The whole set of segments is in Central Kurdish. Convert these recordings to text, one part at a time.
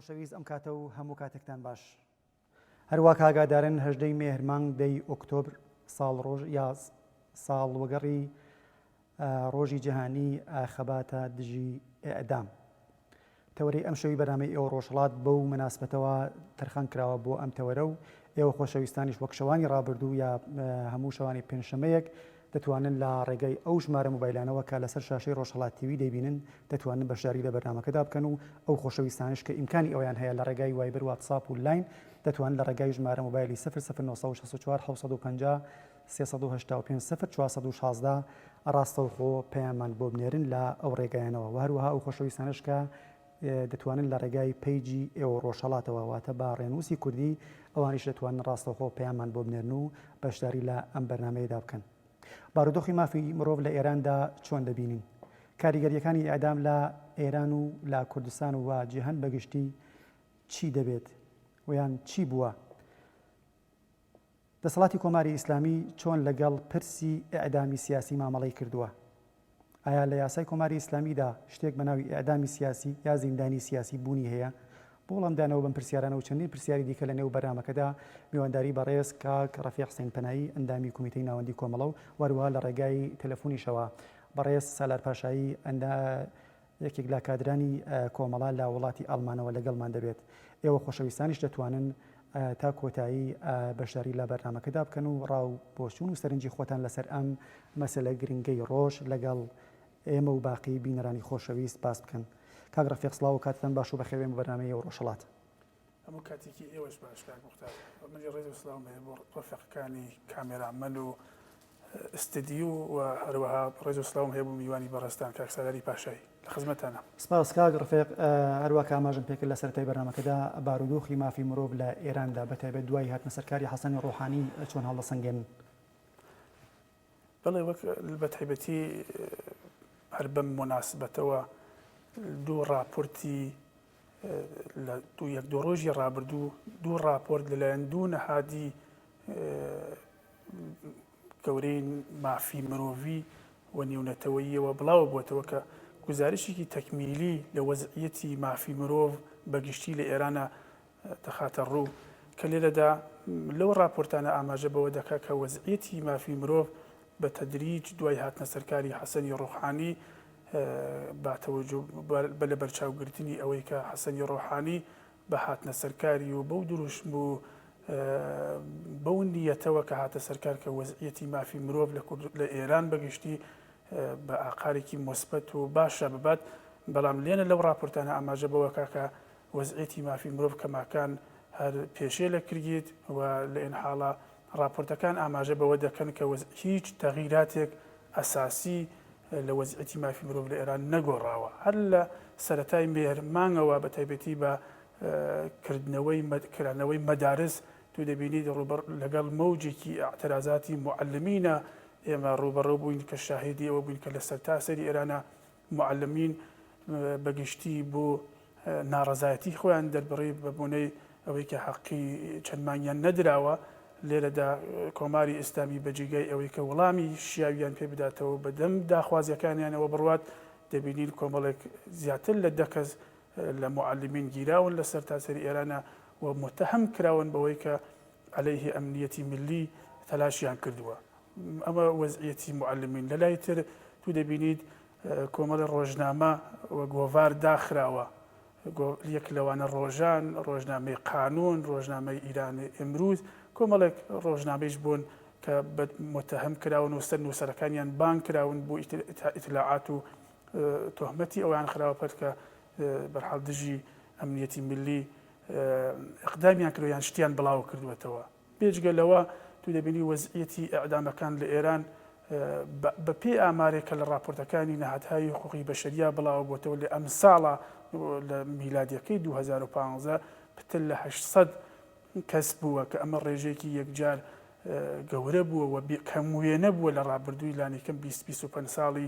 خۆشەویست ئەم کاتە و هەموو کاتێکتان باش. هەروا کە ئاگادارن هەژدەی مێهر مانگ دەی ئۆکتۆبر ساڵ ڕۆژ یا ساڵوەگەڕی ڕۆژی جیهانی خەباتە دژی ئێعدام. تەوەرەی ئەم شەوی بەرنامەی ئێوە ڕۆژهەڵات بەو مەناسبەتەوە تەرخان کراوە بۆ ئەم تەوەرە و ئێوە خۆشەویستانیش وەک شەوانی ڕابردوو یا هەموو شەوانی پێنجشەمەیەک دەتوانن لە ڕێگای ئەو ژمارە مۆبایلانەوە کە لەسەر شاشەی ڕۆژهەڵات تیوی دەیبینن دەتوانن بەشداری لە بەرنامەکەدا بکەن و ئەو خۆشەویستانەش کە ئیمکانی ئەوەیان هەیە لە ڕێگای وایبەر واتساپ و لاین دەتوانن لە ڕێگای ژمارە مۆبایلی 0 0 964 750 385 0 416 ڕاستەوخۆ پەیامان بۆ بنێرن لە ئەو ڕێگایانەوە وە هەروەها ئەو خۆشەویستانەش کە دەتوانن لە ڕێگای پەیجی ئێوە ڕۆژهەڵاتەوە واتە بە ڕێنووسی کوردی ئەوانیش دەتوانن ڕاستەوخۆ پەیامان بۆ بنێرن و بەشداری لە ئەم بەرنامەیەدا بکەن. بارودۆخی مافی مرۆڤ لە ئێراندا چۆن دەبینین؟ کاریگەرییەکانی ئێعدام لە ئێران و لە کوردستان و جیهان بەگشتی چی دەبێت و یان چی بووە؟ دەسەڵاتی کۆماری ئیسلامی چۆن لەگەڵ پرسی ئێعدامی سیاسی مامەڵەی کردووە؟ ئایا لە یاسای کۆماری ئیسلامیدا شتێک بە ناوی ئێعدامی سیاسی یا زیندانی سیاسی بوونی هەیە؟ بۆ وەڵامدانەوە بەم پرسیارانە و چەندین پرسیاری دیکە لە نێو بەرنامەکەدا میوانداری بەڕێز کاک ڕەفیق حسین پەنایی ئەندامی کومیتەی ناوەندی کۆمەڵە و هەروەها لە ڕێگای تەلەفونیشەوە بەڕێز سالار پاشایی ئەندا یەکێک لە کادرانی کۆمەڵە لە وڵاتی ئەڵمانەوە لەگەڵمان دەبێت. ئێوە خۆشەویستانیش دەتوانن تا کۆتایی بەشداری لە بەرنامەکەدا بکەن و ڕا و بۆچوون و سەرنجی خۆتان لەسەر ئەم مەسەلە گرنگەی ڕۆژ لەگەڵ ئێمە و باقی بینەرانی خۆشەویست باس بکەن. کاک ڕەفیق سڵاو و کاتتان باش و بەخێربێن بۆ بەرنامەی ئێوە ڕۆژهەڵات. هەموو کاتێکی ئێوەش باش کاک موختار. منیش ڕێز و سڵاوم هەیە بۆ ڕەفیقەکانی کامێرامەن و ستدیو و هەروەها ڕێز و سڵاوم هەیە بۆ میوانی بەڕێزتان کاک سالاری پاشایی لە خزمەتتانام. سپاس کاک ڕفێق، هەروا کە ئاماژەم پێکرد لە سەرەتای بەرنامەکەدا بارودۆخی مافی مرۆڤ لە ئێراندا بە تایبەت دوای هاتنە سەرکاری حەسەنی ڕۆحانی چۆن هەڵدەسەنگێنن؟ بەڵێ وەک بە تایبەتی هەر بەم موناسبەتەوە دوو ڕاپۆرتی لە دوو یەک دوو ڕۆژی ڕابردوو دوو ڕاپۆرت لەلایەن دوو نەهادی گەورەی مافی مرۆڤی و نێونەتەوەییەوە بڵاوە بووەتەوە کە گوزارشێکی تەکمیلی لە وەزعیەتی مافی مرۆڤ بە گشتی لە ئێرانە دەخاتە ڕوو کە لێرەدا لەو ڕاپۆرتانە ئاماژە بەوە دەکا کە وەزعیەتی مافی مرۆڤ بە تەدریج دوای هاتنە سەرکاری حەسەنی ڕۆحانی بە تەوەجو بە لەبەرچاوگرتنی ئەوەی کە حەسەنی ڕۆحانی بە هاتنە سەرکاری و بەو دروشم و بەو نیەتەوە کە هاتە سەرکار کە وەزعیەتی مافی مرۆڤ لە کورد لە ئێران بەگشتی بە ئاقارێکی مۆسبەت و باشە ببات بەڵام لێنە لەو راپۆرتانە ئاماژە بەوە کاکە وەزعیەتی مافی مرۆڤ کەماکان هەر پێشێ لە کرگیت و لە ئینحاڵا راپۆرتەکان ئاماژە بەوە دەکەن کە هیچ تەغیراتێک ئەساسی لە وەزعیەتی مافی مرۆڤ لە ئێران نەگۆڕاوە. هەر لە سەرەتای مێهر مانگەوە بە تایبەتی بە کردنەوەی کرانەوەی مەدارس تو دەبینیت ڕووبەڕ لەگەڵ مەوجێکی ئیعترازاتی موعەلمینە ئێمە ڕووبەڕوو بووین کە شاهیدی ئەوە بووین کە لە سەرتاسەری ئێرانە موعەلمین بە گشتی بۆ ناڕەزایەتی خۆیان دەربڕی بە بۆنەی ئەوەی کە حەقی چەند مانگیان نەدراوە، لێرەدا کۆماری ئیسلامی بە جێگای ئەوەی کە وەڵامی شیاویان پێ بداتەوە بە دەم داخوازیەکانیانەوە بڕوات، دەبینین کۆمەڵێک زیاتر لە دە کەس لە موعەلمین گیراون لە سەرتاسەری ئێرانە و موتەهەم کراون بەوەی کە عەلەیهی ئەمنیەتی ملی تەلاشیان کردووە. ئەمە وەزعیەتی موعەلمین. لە لای تر تو دەبینیت کۆمەڵی ڕۆژنامە و گۆڤار داخراوە، یەک لەوانە ڕۆژان، ڕۆژنامەی قانوون، ڕۆژنامەی ئیران ئمروز، کۆمەڵێک ڕۆژنامەیش بوون کە بە موتەهەم کراون و سەر نووسەرەکانیان بانگ کراون بۆ ئیتلاعات و تۆهمەتی ئەویان خراوە پەل کە بەرحاڵ دژی ئەمنیەتی ملی ئقدامیان کردوە یان شتیان بڵاو کردووەتەوە. بێجگە لەوە تو دەبینی وەزعیەتی ئێعدامەکان لە ئێران بە پێی ئامارێک کە لە ڕاپۆرتەکانی نەهادهای حقوقی بەشەرییا بڵاوە بۆتەوە لە ئەمساڵا لە میلادیەکەی 2015 پتر لە 800 کەس بووە کە ئەمە ڕێژەیەکی یەکجار گەورە بووە و کەم وێنە بووە لە ڕابردووی لانیکەم 20 25 ساڵی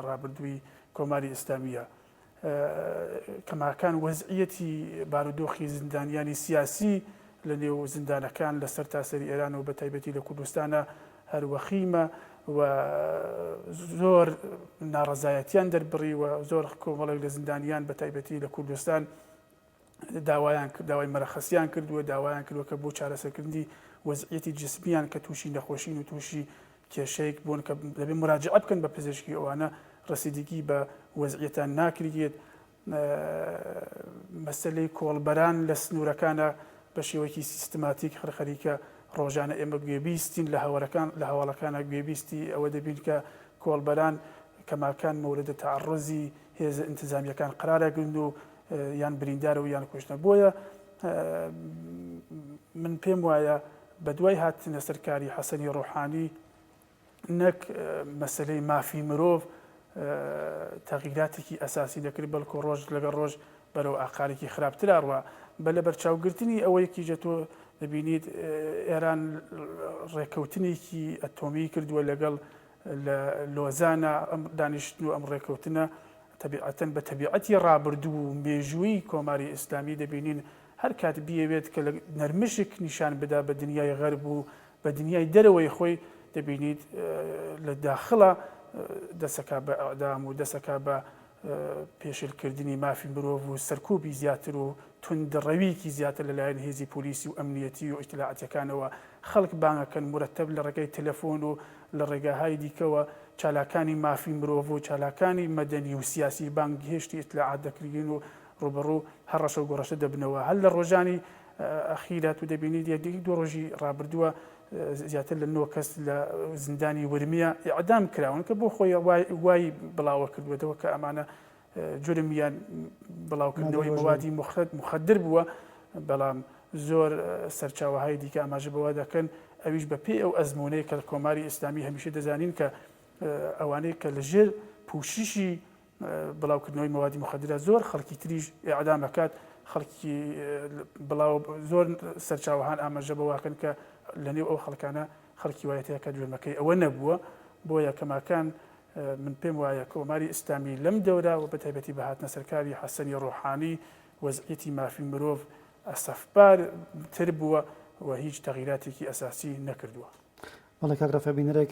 ڕابردووی کۆماری ئیسلامیە. کەماکان وەزعیەتی بارودۆخی زیندانیانی سیاسی لە نێو زیندانەکان لە سەرتاسەری ئێران و بەتایبەتی لە کوردستانە هەر وەخیمە و زۆر ناڕەزایەتیان دەربڕی و زۆر کۆمەڵێک لە زیندانیان بەتایبەتی لە کوردستان. داوایان کرد داوای مەرەخەسیان کردووە داوایان کردووە کە بۆ چارەسەرکردنی وەزعیەتی جسمیان کە تووشی نەخۆشین و تووشی کێشەیەک بوون کە دەبێت مراجعە بکەن بە پزیشکی ئەوانە ڕسیدگی بە وەزعیەتان ناکریێت مەسەلەی کۆڵبەران لە سنوورەکانە بە شێوەیەکی سیستماتیک خەریکە ڕۆژانە ئێمە گوێبیستین لە هەوەرەکان لە هەواڵەکانە گوێبیستی ئەوە دەبین کە کۆڵبەران کەماکان مەورەدە تەعەڕوزی هێزە ئینتزامیەکان قەرارەگرن و یان بریندارە و یان کوشتنە بۆیە من پێم وایە بە دوای هاتنە سەرکاری حەسەنی ڕۆحانی نەک مەسەلەی مافی مرۆڤ تەغیراتێکی ئەساسی دەکرد بەڵکو ڕۆژ لەگەڵ ڕۆژ بەرەو ئاقارێکی خراپتر ئەڕوا بە لەبەرچاوگرتنی ئەوەی کیژە تۆ دەبینیت ئێران ڕێکەوتنێکی ئەتۆمی کردووە لەگەڵ لە لۆزانە ئەم دانیشتن و ئەم ڕێکەوتنە تەبیعەتەن بە تەبیعەتی ڕابردوو و مێژووی کۆماری ئیسلامی دەبینین هەر کات بیەوێت کە لە نەرمشک نیشان بدا بە دنیای غەرب و بە دنیای دەرەوەی خۆی دەبینیت لە داخڵە دەسەکا بە ئەعدام و دەسەکا بە پێشلکردنی مافی مرۆڤ و سەرکوبی زیاتر و توندڕەویکی زیاتر لەلایەن هێزی پۆلیسی و ئەمنیەتی و ئیتلاعاتیەکانەوە خەڵک بانگەکەن مرەتەب لە ڕێگای تەلەفۆن و لە ڕێگاهای دیکەوە چالاکانی مافی مرۆڤ و چالاکانی مەدەنی و سیاسی بانگهێشتی ئیتلاعات دەکرین و ڕووبەڕوو هەڕەشە و گوڕەشە دەبنەوە هەر لە ڕۆژانی ئەخیرا تو دەبینیت یەک دوو ڕۆژی ڕابردووە زیاتر لە نۆ کەس لە زیندانی ورمیە ئیعدام کراون کە بۆ خۆی وای بڵاوە کردووەتەوە کە ئەمانە جرمیان بڵاوکردنەوەی موادی مخدر بووە بەڵام زۆر سەرچاوەهای دیکە ئاماژە بەوە دەکەن ئەویش بە پێی ئەو ئەزمونەی کە کۆماری ئیسلامی هەمیشە دەزانین کە ئەوانەی کە لەژێر پوششی بڵاوکردنەوەی مەوادی موخەدرە زۆر خەڵکی تریش ئێعدام ئەکات خەڵکی بڵاو زۆر سەرچاوەهان ئاماژە بەوەکەن کە لەنێو ئەو خەڵکانە خەڵکی وایە تیا کە جرمەکەی ئەوە نەبووە بۆیە کەماکان من پێم وایە کۆماری ئیسلامی لەم دەورە و بە تایبەتی بە هاتنە سەرکاری حەسەنی ڕۆحانی وەزعیەتی مافی مرۆڤ ئەسەفبار تر بووە و هیچ تەغیراتێکی ئەساسی نەکردووە. بەڵێ کاک ڕەفیع بینەرێک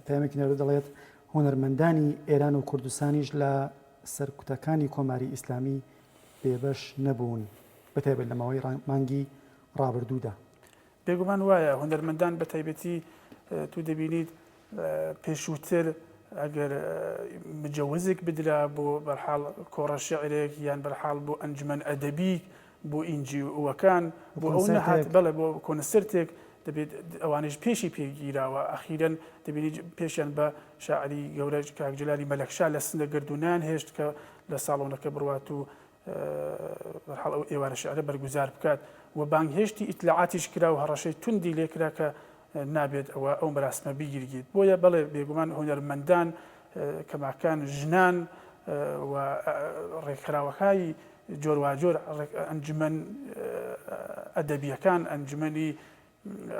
پەیامێکی ناردوو دەڵێت هونەرمەندانی ئێران و کوردستانیش لە سەرکوتەکانی کۆماری ئیسلامی بێبەش نەبوون بەتایبەت لە ماوەی مانگی ڕابردوودا. بێگومان وایە هونەرمەندان بە تایبەتی تو دەبینیت پێشووتر ئەگەر مجەوزێک بدرا بۆ بەرحاڵ کۆڕە شعرێک یان بەرحاڵ بۆ ئەنجومەن ئەدەبی بۆ ئینجیوەکان بۆ ئەو نەهات بەڵێ بۆ کۆنسرتێک دەبێت ئەوانیش پێشی پێگیراوە ئەخیرەن دەبینی پێشیان بە شاعری گەورە کاک جەلالی مەلەکشا لە سنە گردونان هێشت کە لە ساڵۆنەکە بڕوات و بەرحاڵ ئەو ئێوارە شعرە بەرگوزار بکات و بانگهێشتی ئیتلاعاتیش کرا و هەڕەشەی توندی لێکرا کە نابێت ئەوە ئەو مەراسمە بگیرگیت بۆیە بەڵێ بێگومان هونەرمەندان کەماکان ژنان و ڕێکخراوەکانی جۆرواجۆر ئەنجومەن ئەدەبیەکان ئەنجومەنی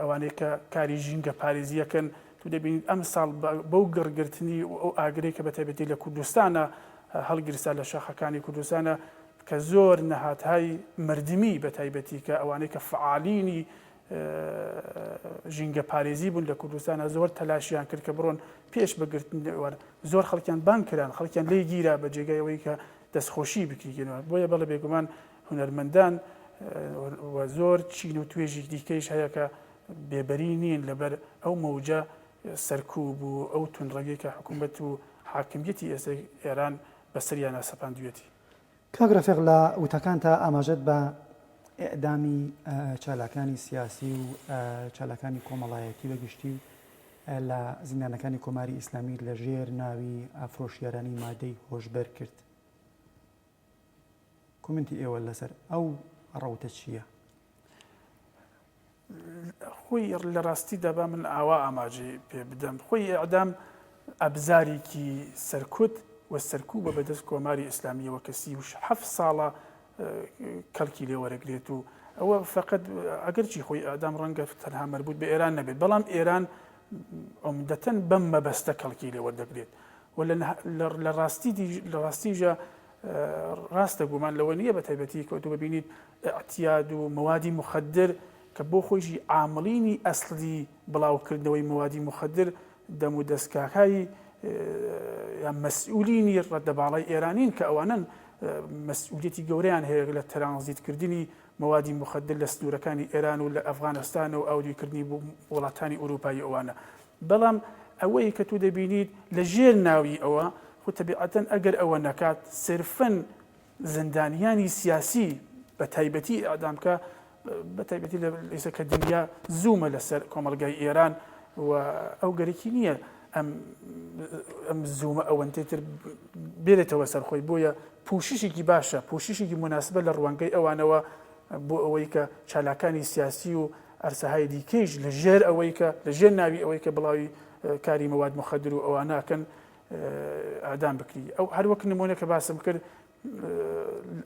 ئەوانەی کە کاری ژینگە پارێزیەکەن تو دەبینیت ئەم ساڵ بەو گڕگرتنی و ئەو ئاگرەی کە بە تایبەتی لە کوردستانە هەڵگیرسا لە شاخەکانی کوردستانە کە زۆر نەهاتهای مردمی بە تایبەتی کە ئەوانەی کە فعالینی ژینگە پارێزی بوون لە کوردستانە زۆر تەلاشیان کرد کە بڕۆن پێش بەگرتن زۆر خەڵکیان بانگ کران خەڵکیان لێ گیرا بە جێگای ئەوەی کە دەستخۆشی بکریگەنەوە بۆیە بەڵێ بێگومان هونەرمەندان و زۆر چین و توێژی دیکەیش هەیە کە بێبەری نین لەبەر ئەو مەوجە سەرکوب و ئەو توندڕەویەی کە حکوومەت و حاکمیەتی ئێستای ئێران بەسەریانا سەپاندویەتی. کاک رەفیق لە وتەکانتا ئاماژەت بە ئیعدامی چالاکانی سیاسی و چالاکانی کۆمەڵایەتی بە گشتی و لە زیندانەکانی کۆماری ئیسلامی لە ژێر ناوی فرۆشیارانی مادەی هۆشبەر کرد. کۆمنتی ئێوە لەسەر ئەو ڕەوتە چییە؟ خۆی لە ڕاستیدا با من ئاوا ئاماژەی پێ بدەم خۆی ئیعدام ئەبزارێکی سەرکوت و سەرکوبە بەدەست کۆماری ئیسلامیەوە کە 37 ساڵە کەڵکی لێ وەرەگرێت و ئەوە فقط ئەگەرچی خۆی ئیعدام ڕەنگە تەنها مەربوط بە ئێران نەبێت بەڵام ئێران عمدەتەن بەم مەبەستە کەڵکی لێ وەردەگرێت و لە ڕاستی لە ڕاستیژە ڕاستە گومان لەوە نییە بە تایبەتی کە تۆ ببینیت ئیعتیاد و مەوادی موخەدر کە بۆ خۆیشی عامڵینی ئەسڵی بڵاوکردنەوەی مەوادی موخەدر دەم و دەستگاکای یان مەسئولینی ڕەدەباڵای ئێرانین کە ئەوانن مەسئولیەتی گەورەیان هەیە لە ترانزیتکردنی مەوادی موخەدر لە سنوورەکانی ئێران و لە ئەفغانستان و ئاودیوکردنی بۆ وڵاتانی ئورووپایی ئەوانە. بەڵام ئەوەی کە تۆ دەبینیت لە ژێر ناوی ئەوە، خۆ تەبیعەتەن ئەگەر ئەوە نەکات سرفەن زیندانیانی سیاسی بە تایبەتی ئێعدام بکا، بە تایبەتی لە ئێستا کە دنیا زوومە لەسەر کۆمەڵگای ئێران و ئەو گەرەکی نییە ئەم ئەم زوومە ئەوەندەی تر بێرێتەوە سەر خۆی بۆیە پوششێکی باشە پوششێکی مناسبە لە ڕوانگەی ئەوانەوە بۆ ئەوەی کە چالاکانی سیاسی و ئەرسەهای دیکەیش لە ژێر ئەوەی کە لە ژێر ناوی ئەوەی کە بڵاوی کاری مەواد مخدر و ئەواناکەن ئادام بکری ئەو هەروەک نمونە کە باسم کرد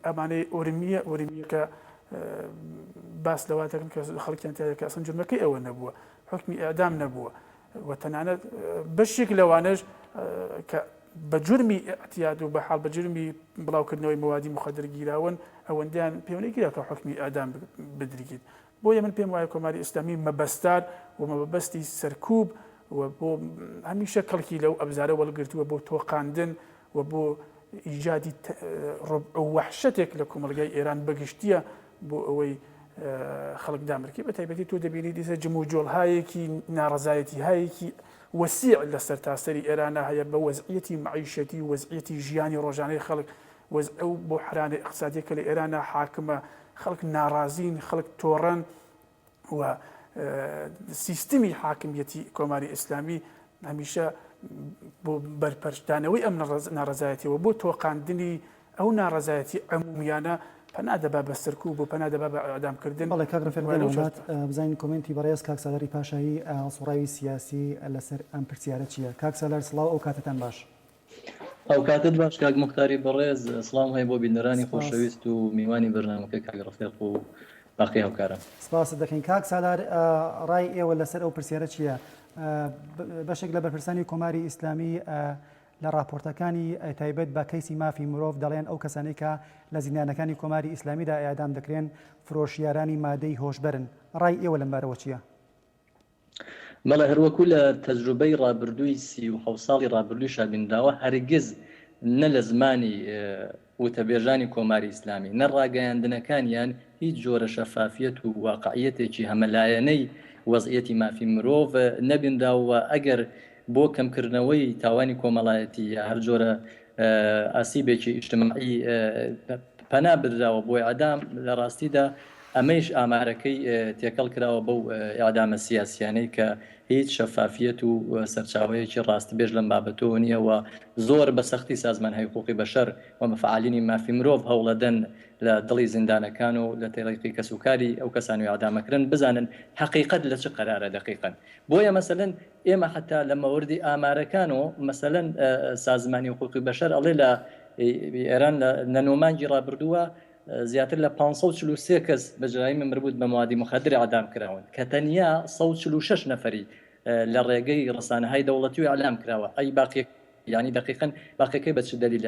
ئەمانەی ئۆرمیە ئۆرمیە کە باس لەوە دەکەن کە خەڵکیان تیاە کە ئەسن جرمەکەی ئەوە نەبووە حکمی ئەدام نەبووە و تەنانەت بەشێک لەوانەش کە بە جرمی اعتیاد و بە حاڵ بە جرمی بڵاوکردنەوەی موادی مخدر گیراون ئەوەندیان پێوەنەگیرا کە حکمی ئەدام بدرگیت بۆیە من پێم وایە کۆماری ئیسلامی مەبەستار و مەبەستی سەرکوب و بۆ هەمیشە کەڵکی لەو ئەبزارە وەڵگرتووە بۆ تۆقاندن و بۆ ئیجادی ڕوبع و وەحشەتێک لە کۆمەڵگای ئێران بەگشتیە بۆ ئەوەی خەڵک دامرکی بە تایبەتی تۆ دەبینی دیسە جموجۆڵهایەکی ناڕەزایەتیهایەکی وەسیع لە سەرتاسەری ئێرانە هەیە بە وەزعیەتی مەعیشەتی و وەزعیەتی ژیانی ڕۆژانەی خەڵک وەزع و بوحرانە ئیقتسادیە کە لە ئێرانە حاکمە خەڵک ناڕازین خەڵک تۆڕەن و سیستمی حاکمیەتی کۆماری ئیسلامی هەمیشە بۆ بەرپەرچدانەوەی ئەم ناڕەزایەتیەوە بۆ تۆقاندنی ئەو ناڕەزایەتی عمومیانە پەنا دەبا بە سەرکوب و پەنا دەبا بە ئیعدامکردن. بەڵێ کاک ڕەفیق دێمەوە لات بزانین کۆمێنتی بەڕێز کاک سالاری پاشایی هەڵسوڕاوی سیاسی لەسەر ئەم پرسیارە چییە؟ کاک سالار سڵاو ئەو کاتەتان باش. ئەوکاتەت باش کاک موختاری بەڕێز، سڵاوم هەیە بۆ بینەرانی سپاس. خۆشەویست و میوانی بەرنامەکە کاک ڕەفیق و باقی هاوکاران. سپاست دەکەین. کاک سالار ڕای ئێوە لەسەر ئەو پرسیارە چییە؟ بەشێک لە بەرپرسانی کۆماری ئیسلامی لە ڕاپۆرتەکانی تایبەت بە کەیسی مافی مرۆڤ دەڵێن ئەو کەسانەی کە لە زیندانەکانی کۆماری ئیسلامیدا ئێعدام دەکرێن فرۆشیارانی مادەی هۆشبەرن. ڕای ئێوە لەم بارەوە چییە؟ بەڵێ هەروەکو لە تەجروبەی ڕابردووی 37 ساڵی ڕابردوویشا بینراوە هەرگز نە لە زمانی وتەبێژانی کۆماری ئیسلامی نە ڕاگەیاندنەکانیان هیچ جۆرە شەفافیەت و واقعیەتێکی هەمەلایەنەی وەزعیەتی مافی مرۆڤ نەبینراوە و ئەگەر بۆ کەمکردنەوەی تاوانی کۆمەڵایەتی یا هەر جۆرە ئاسیبێکی ئیجتماعی پەنا برراوە بۆ ئیعدام لە ڕاستیدا ئەمەیش ئامارەکەی تێکەڵ کراوە بەو ئیعدامە سیاسیانەی کە هیچ شەفافیەت و سەرچاوەیەکی ڕاستبێژ لەم بابەتەوە نییە و زۆر بە سەختی سازمانهای حقوقی بەشەر و مەفعالینی مافی مرۆڤ هەوڵەدەن لە دڵی زیندانەکان و لە تەریقی کەسوکاری ئەو کەسانەی ئیعدامەکرن بزانن حەقیقەت لە چ قەرارە دەقیقەن بۆیە مەسەلەن ئێمە حەتا لە مەوردی ئامارەکان و مەسەلەن سازمانی حقوقی بەشەر ئەڵێ لە ئێران لە نۆ مانگی ڕابردووە زیاتر لە 543 کەس بە جرایمی مربوط بە موادی مخدر ئیعدام کراون کە تەنیا 146 نەفەری لە ڕێگەی ڕسانەهای دەوڵەتی و ئیعلام کراوە ئەی باقیەکەی یانی دەقیقەن باقیەکەی بە چ دەلیل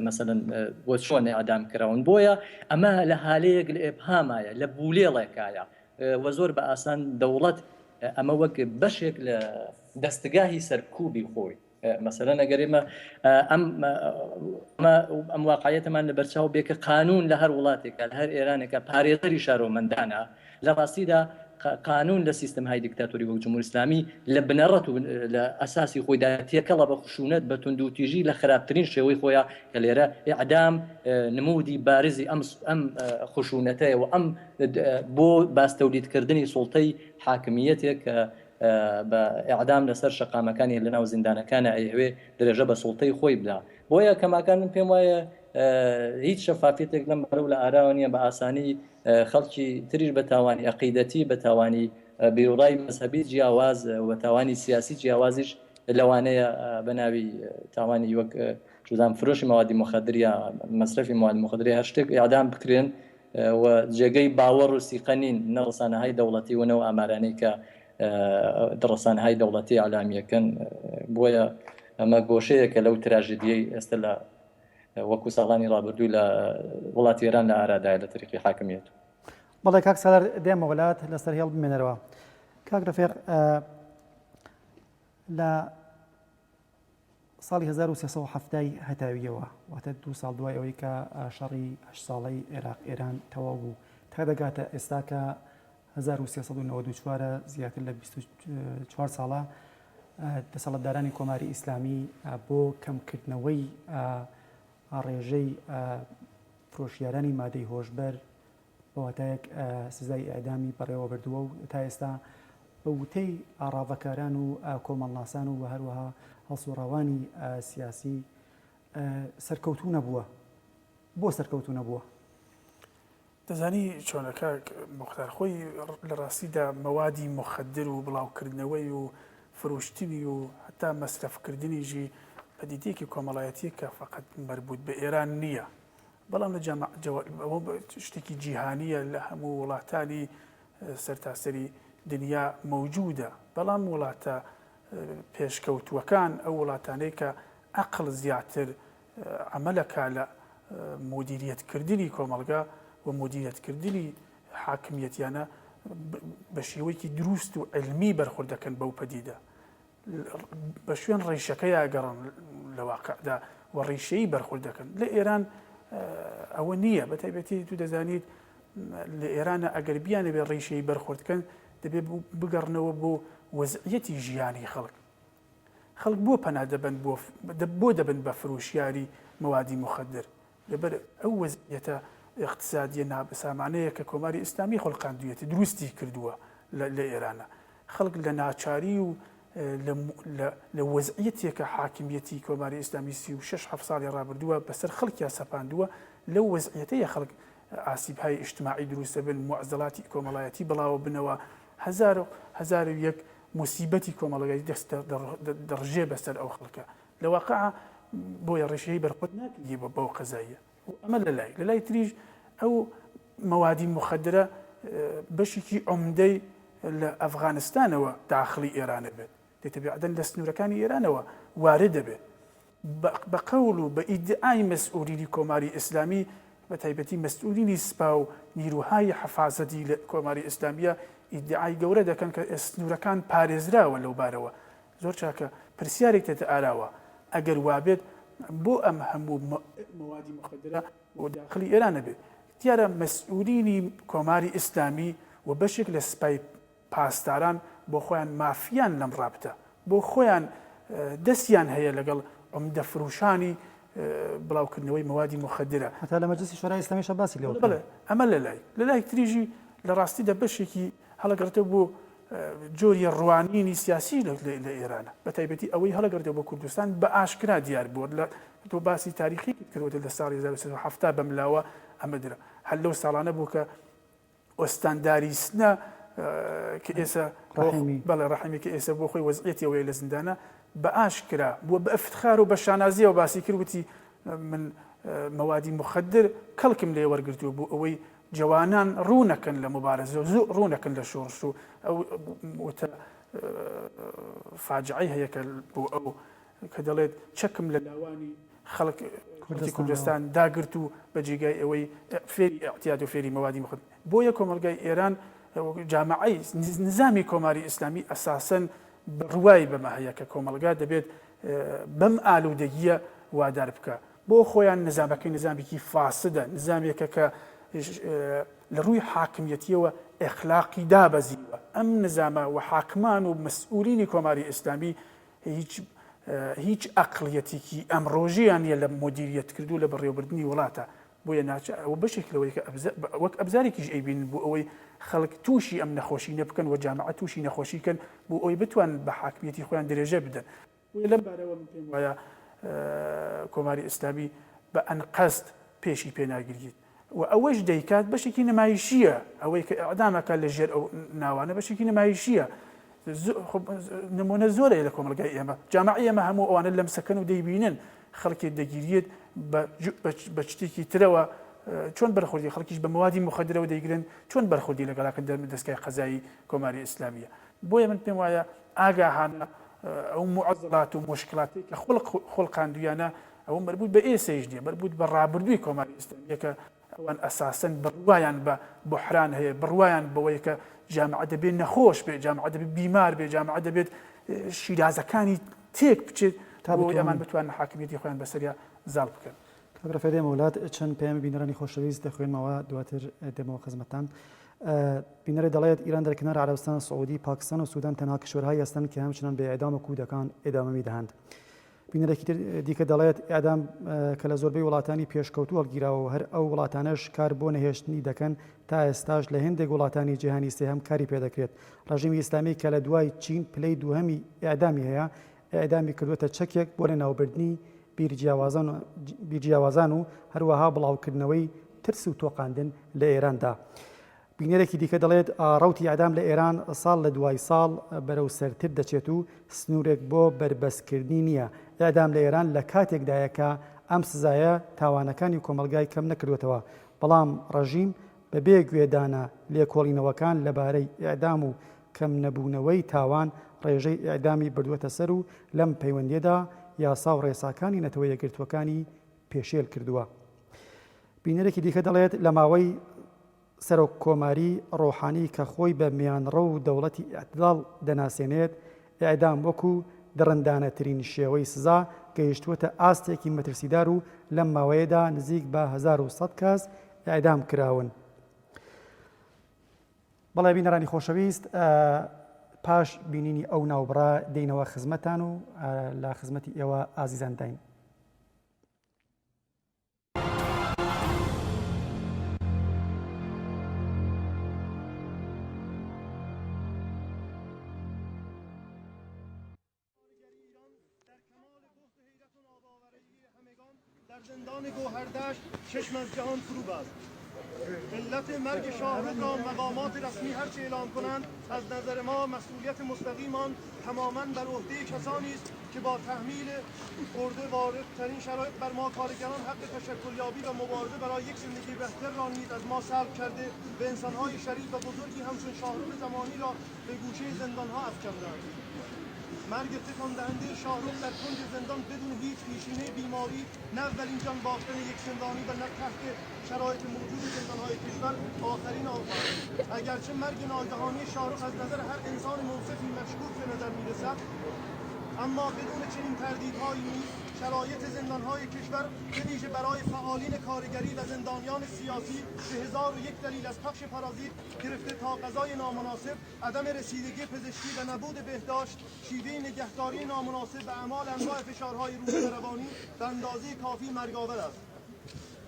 مەسەلەن بۆ چۆن ئیعدام کراون بۆیە ئەمە لە هالەیەک لە ئێبهامایە لە بولێڵێکایە و زۆر بە ئاسان دەوڵەت ئەمە وەک بەشێک لە دەستگاهی سەرکوبی خۆی مەسەلەن ئەگەر ئێمە ئەم ئەم واقعیەتەمان لە بەرچاو بێ کە قانون لە هەر وڵاتێکە لە هەر ئێرانێکە پارێزەری شارۆمەندانە لە ڕاستیدا قانون لە سیستم های دیکتاتۆری وەک جمهوری ئیسلامی لە بنەڕەت و لە ئەساسی خۆیدا تێکەڵە بە خشونەت بە توندوتیژی لە خراپترین شێوەی خۆیان کە لێرە ئیعدام نمودی بارزی ئەم ئەم خشونەتەیە و ئەم بۆ باستەولیدکردنی سوڵتەی حاکمیەتێک کە بە ئیعدام لەسەر شەقامەکانی لەناو زیندانەکانە ئەیهەوێ درێژە بە سوڵتەی خۆی بدا بۆیە کەماکان من پێم وایە هیچ شەفافیەتێک لەم بارەوە لە ئاراوە نییە بە ئاسانی خەڵکی تریش بە تاوانی ئەقیدەتی بە تاوانی بیروڕای مەزهەبی جیاواز و تاوانی سیاسی جیاوازیش لەوانەیە بە ناوی تاوانی وەک جودان فرۆشی موادی مخدر یا مەسرەفی مواد مخدر هەر شتێک ئیعدام بکرێن و جێگەی باوەڕ و سیقە نین نە ڕسانەهای دەوڵەتی و نە ئەو ئامارانەی کە ڕسانەهای دەوڵەتی ئیعلامیەکەن بۆیە ئەمە گۆشەیەکە لەو تراژیدیەی ئێستا لە وەکو ساڵانی ڕابردوو لە وڵاتی ئێران لە ئارادایە لە تەریقی حاکمیەت. بەڵێ کاک سالار دێمەوە لات لەسەر هێڵ بمێنەرەوە. کاک رەفیق لە. ساڵی 1370 ی هەتاوییەوە، واتە دوو ساڵ دوای ئەوەی کە شەڕی هەشت ساڵەی عێراق ئێران تەواو بوو، تا دەگاتە ئێستا کە 1394 ە، زیاتر لە 24 ساڵە دەسەڵاتدارانی کۆماری ئیسلامی بۆ کەمکردنەوەی ڕێژەی فرۆشیارانی مادەی هۆشبەر بە واتایەک سزای ئیعدامی بەڕێوە بردووە و تا ئێستا بە وتەی ڕاڤەکاران و کۆمەڵناسان و هەروەها هەڵسوڕاوانی سیاسی سەرکەوتوو نەبووە. بۆ سەرکەوتوو نەبووە؟ دەزانی چۆنە کاک موختار، خۆی لە ڕاستیدا مەوادی موخەدر و بڵاوکردنەوەی و فرۆشتنی و هەتا مەسرەفکردنیشی پەدیدەیەکی کۆمەڵایەتییە کە فەقەت مەربووت بە ئێران نییە. بەڵام لە جامع ئەوە شتێکی جیهانییە لە هەموو وڵاتانی سەرتاسەری دنیا مەوجودە، بەڵام وڵاتە پێشکەوتووەکان ئەو وڵاتانەی کە عەقڵ زیاتر عەمەلەکا لە مودیریەتکردنی کۆمەڵگا و مودیریەتکردنی حاکمیەتیانە بە شێوەیەکی دروست و عیلمی بەرخورد دەکەن بەو پەدیدە. بە شوێن ڕیشەکەیا گەڕن لە واقعدا و ڕیشەیی بەرخورد دەکەن. لە ئێران ئەوە نییە، بە تایبەتی تو دەزانیت لە ئێرانە ئەگەر بیانەوێت ڕیشەیی بەرخورد کەن دەبێت بگەڕنەوە بۆ وەزعیەتی ژیانی خەڵک. خەڵک بۆ پەنا دەبەن بۆ بۆ دەبن بە فرۆشیاری مەوادی موخەدر؟ لەبەر ئەو وەزعیەتە ئیقتسادیە نابسامانەیە کە کۆماری ئیسلامی خولقاندویەتی دروستی کردووە لە ئێرانە. خەڵک لە ناچاری و لە وەزعیەتێکە حاکمیەتی کۆماری ئیسلامی 36 هەفت ساڵی ڕابردووە بەسەر خەڵکیا سەپاندووە لەو وەزعیەتەیە خەڵک ئاسیبهای ئیجتماعی دروست دەبن موعزەڵاتی کۆمەڵایەتی بڵاوە بنەوە هەزار و هەزار و یەک موسیبەتی کۆمەڵگای دەست دەڕژێ بەسەر ئەو خەڵکە لە واقع بۆیە ڕیشەی بەرخۆد ناکردی بە بەو قەزاییە و ئەمە لە لای لە لای تریش ئەو مەوادی موخەدرە بەشێکی عومدەی لە ئەفغانستانەوە داخڵی ئێرانە بێت دێتە بێ عەدەن لە سنوورەکانی ئێرانەوە وارد دەبێت بە قەول و بە ئیدعای مەسئولینی کۆماری ئیسلامی بە تایبەتی مەسئولینی سپا و نیروهای حەفازەتی لە کۆماری ئیسلامیە ئیدعای گەورە دەکەن کە سنوورەکان پارێزراوە لەو بارەوە زۆر چاکە پرسیارێک دێتە ئاراوە ئەگەر وابێت بۆ ئەم هەموو مەوادی موخەدرە بۆ داخلی ئێران ئەبێت؟ دیارە مەسئولینی کۆماری ئیسلامی و بەشێک لە سپای پاسداران بۆ خۆیان مافیان لەم ڕابتە بۆ خۆیان دەستیان هەیە لەگەڵ عمدە فروشانی بڵاوکردنەوەی مەوادی موخەدرە. هەتا لە مەجلسی شۆرای ئیسلامیشا باسی لێوە کرا. بەڵێ ئەمە لە لای لە لایەک تریژی لە ڕاستیدا بەشێکی هەڵەگەڕێتەوە بۆ جۆری ڕوانینی سیاسی لە ئێرانە بە تایبەتی ئەوەی هەڵەگەڕێتەوە بۆ کوردستان بە ئاشکرا دیار بووە لە تۆ باسی تاریخی کردووە لە ساڵی 1370 بەملاوە ئەمە درا هەر لەو ساڵانە بوو کە ئۆستانداری سنە کە ئێسە بەڵێ ڕەحیمی کە ئێسە بۆ خۆی وەزعیەتی ئەوەیە لە زیندانە بە ئاشکرا بووە بە ئفتخار و بە شانازیەوە باسی کرد وتی من مەوادی مخدر کەڵکم لێ وەرگرتووە بۆ ئەوەی جەوانان ڕوو نەکەن لە موبارزە و زوو ڕوو نەکەن لە شۆڕش و ئەو وتە فاجعەی هەیە کە بۆ ئەو کە دەڵێت چەکم لە لاوانی خەڵک کوردی کوردستان داگرت و بە جێگای ئەوەی فێری ئیعتیاد و فێری مەوادی مخد بۆیە کۆمەڵگای ئێران جامعەی نزامی کۆماری ئیسلامی ئەساسەن بڕوای بەمە هەیە کە کۆمەڵگا دەبێت بەم ئالوودەگیە وادار بکە بۆ خۆیان نزامەکەی نزامێکی فاسدە، نزامێکە کە لە ڕووی حاکمیەتیەوە ئەخلاقی دابەزیوە. ئەم نزامە و حاکمان و مەسئولینی کۆماری ئیسلامی هیچ هیچ ئەقڵیەتێکی ئەمڕۆژیان نیە لە مودیریەت کردو لە بەڕێوەبردنی وڵاتە. بۆیە ناچار ئەوە بەشێک لەوەی کە وەک ئەبزارێکیش ئەیبینن بۆ ئەوەی خەڵک تووشی ئەم نەخۆشینە بکەن و جامعە تووشی نەخۆشی کەن بۆ ئەوەی بتوانن بە حاکمیەتی خۆیان درێژە بدەن. بۆیە لەم بارەوە من پێم وایە کۆماری ئیسلامی بە ئەنقەست پێشی پێ ناگریت و ئەوەش دەیکات بەشێکی نمایشیە ئەوەی کە ئەعدامەکە لە ژێر ئەو ناوانە بەشێکی نمایشیە نمونە زۆرەیە لە کۆمەلگای ئێمە جامعی ئێمە هەموو ئەوانە لەمسەکەن و دەیبینن خەڵکی دەگیریت بە شتێکی ترەوە چۆن بەرخوردی خەڵکیش بە موادی مخدرەوە دەیگرن چۆن بەرخوردی لەگەڵاکەن دەستگای قەزایی کۆماری ئیسلامیە بۆیە من پێم وایە ئاگاهانە ئەو موعزڵات و موشکڵاتەی کە خولق خوڵقاندویانە ئەوە مەربوط بە ئێسەیش نیە مەربوط بە ڕابردووی کۆماری ئیسلامیە کە ئەوان ئەساسەن بڕوایان بە بوحران هەیە بڕوایان بەوەیە کە جامعە دەبێت نەخۆش بێت جامعە دەبێت بیمار بێت جامعە دەبێت شیرازەکانی تێک بچێت. تا بۆ ئەوەی ئەمان بتوانن بتوانن حاکمیەتی خۆیان بەسەریا زاڵ بکەن. کاک ڕەفیع دێمەوە لات، چەند پەیامی بینەرانی خۆشەویست دەخوێنمەوە دواتر دێمەوە خزمەتتان. بینەرێ دەڵێت ایران در کنار عربستان سعودی، پاکستان و سودان تنها کشورهایی هستند که همچنان به اعدام کودکان ادامه میدهند. بینەرێکی تر دیکە دەڵێت ئیعدام کە لە زۆربەی وڵاتانی پێشکەوتوو هەڵگیراوە و هەر ئەو وڵاتانەش کار بۆ نەهێشتنی دەکەن تا ئێستاش لە هێندێک وڵاتانی جیهانی سێهەم کاری پێدەکرێت. ڕژیمی ئیسلامی کە لە دوای چین پلەی دووهەمی ئیعدامی هەیە، ئیعدامی کردووەتە چەکێک بۆ لەناوبردنی بیرجیاوازان و هەروەها بڵاوکردنەوەی ترس و تۆقاندن لە ئێراندا. بینەرێکی دیکە دەڵێت، ڕەوتی ئیعدام لە ئێران ساڵ لە دوای ساڵ بەرەو سەرتر دەچێت و سنوورێک بۆ بەربەستکردنی نییە. ئیعدام لە ئێران لە کاتێکدایە کە ئەم سزایە تاوانەکانی کۆمەڵگای کەم نەکردووەتەوە، بەڵام ڕەژیم بە بێ گوێدانە لێکۆڵینەوەکان لەبارەی ئیعدام و کەم نەبوونەوەی تاوان ڕێژەی ئیعدامی بردووەتە سەر و لەم پەیوەندییەدا یاسا و ڕێساکانی نەتەوە یەکگرتووەکانی پێشێل کردووە. بینەرێکی دیکە دەڵێت، لە ماوەی سەرۆک کۆماری ڕۆحانی کە خۆی بە میانڕەو و دەوڵەتی ئیعتداڵ دەناسێنێت، ئیعدام وەکو دڕندانەترین شێوەی سزا گەیشتووەتە ئاستێکی مەترسیدار و لەم ماوەیەدا نزیک بە 1100 کەس ئیعدام کراون. بەڵێ بینەرانی خۆشەویست پاش بینینی ئەو ناوبڕە دێینەوە خزمەتان و لە خزمەتی ئێوە ئازیزان داین. در زندان گوهردشت چشم از جهان فرو بست. علت مرگ شاهرخ را مقامات رسمی هرچه اعلام کنند از نظر ما مسئولیت مستقیم آن تماما بر عهده کسانی است که با تحمیل خورده واردترین شرایط بر ما کارگران حق تشکلیابی و مبارزه برای یک زندگی بهتر را نیز از ما سلب کرده و انسانهای شریف و بزرگی همچون شاهرخ زمانی را به گوشه زندانها افکندند. مرگ تکان دهنده شاهرخ در کنج زندان بدون هیچ پیشینه بیماری نه اولین جان باختن یک زندانی و نه تحت شرایط موجود زندانهای کشور آخرین آن خواهد بود. اگرچه مرگ ناگهانی شاهرخ از نظر هر انسان منصفی مشکوک به نظر میرسد، اما بدون چنین تردیدهایی نیز شرایط زندانهای کشور به ویژه برای فعالین کارگری و زندانیان سیاسی به 1001 دلیل از پخش پارازیت گرفته تا غذای نامناسب، عدم رسیدگی پزشکی و نبود بهداشت، شیوه نگهداری نامناسب و اعمال انواع فشارهای روحی و روانی به اندازه کافی مرگاور است.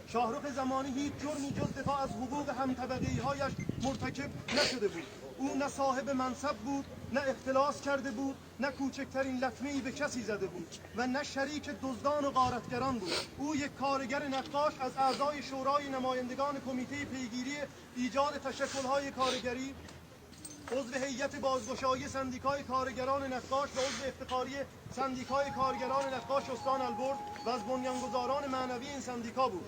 شاهرخ زمانی هیچ جرمی جز دفاع از حقوق همطبقه‌ای‌هایش مرتکب نشده بود. او نه صاحب منصب بود، نه اختلاس کرده بود، نه کوچکترین لطمه‌ای به کسی زده بود و نه شریک دزدان و غارتگران بود. او یک کارگر نقاش از اعضای شورای نمایندگان کمیته پیگیری ایجاد تشکل‌های کارگری، عضو هیئت بازگشایی سندیکای کارگران نقاش و عضو افتخاری سندیکای کارگران نقاش استان البرز و از بنیانگذاران معنوی این سندیکا بود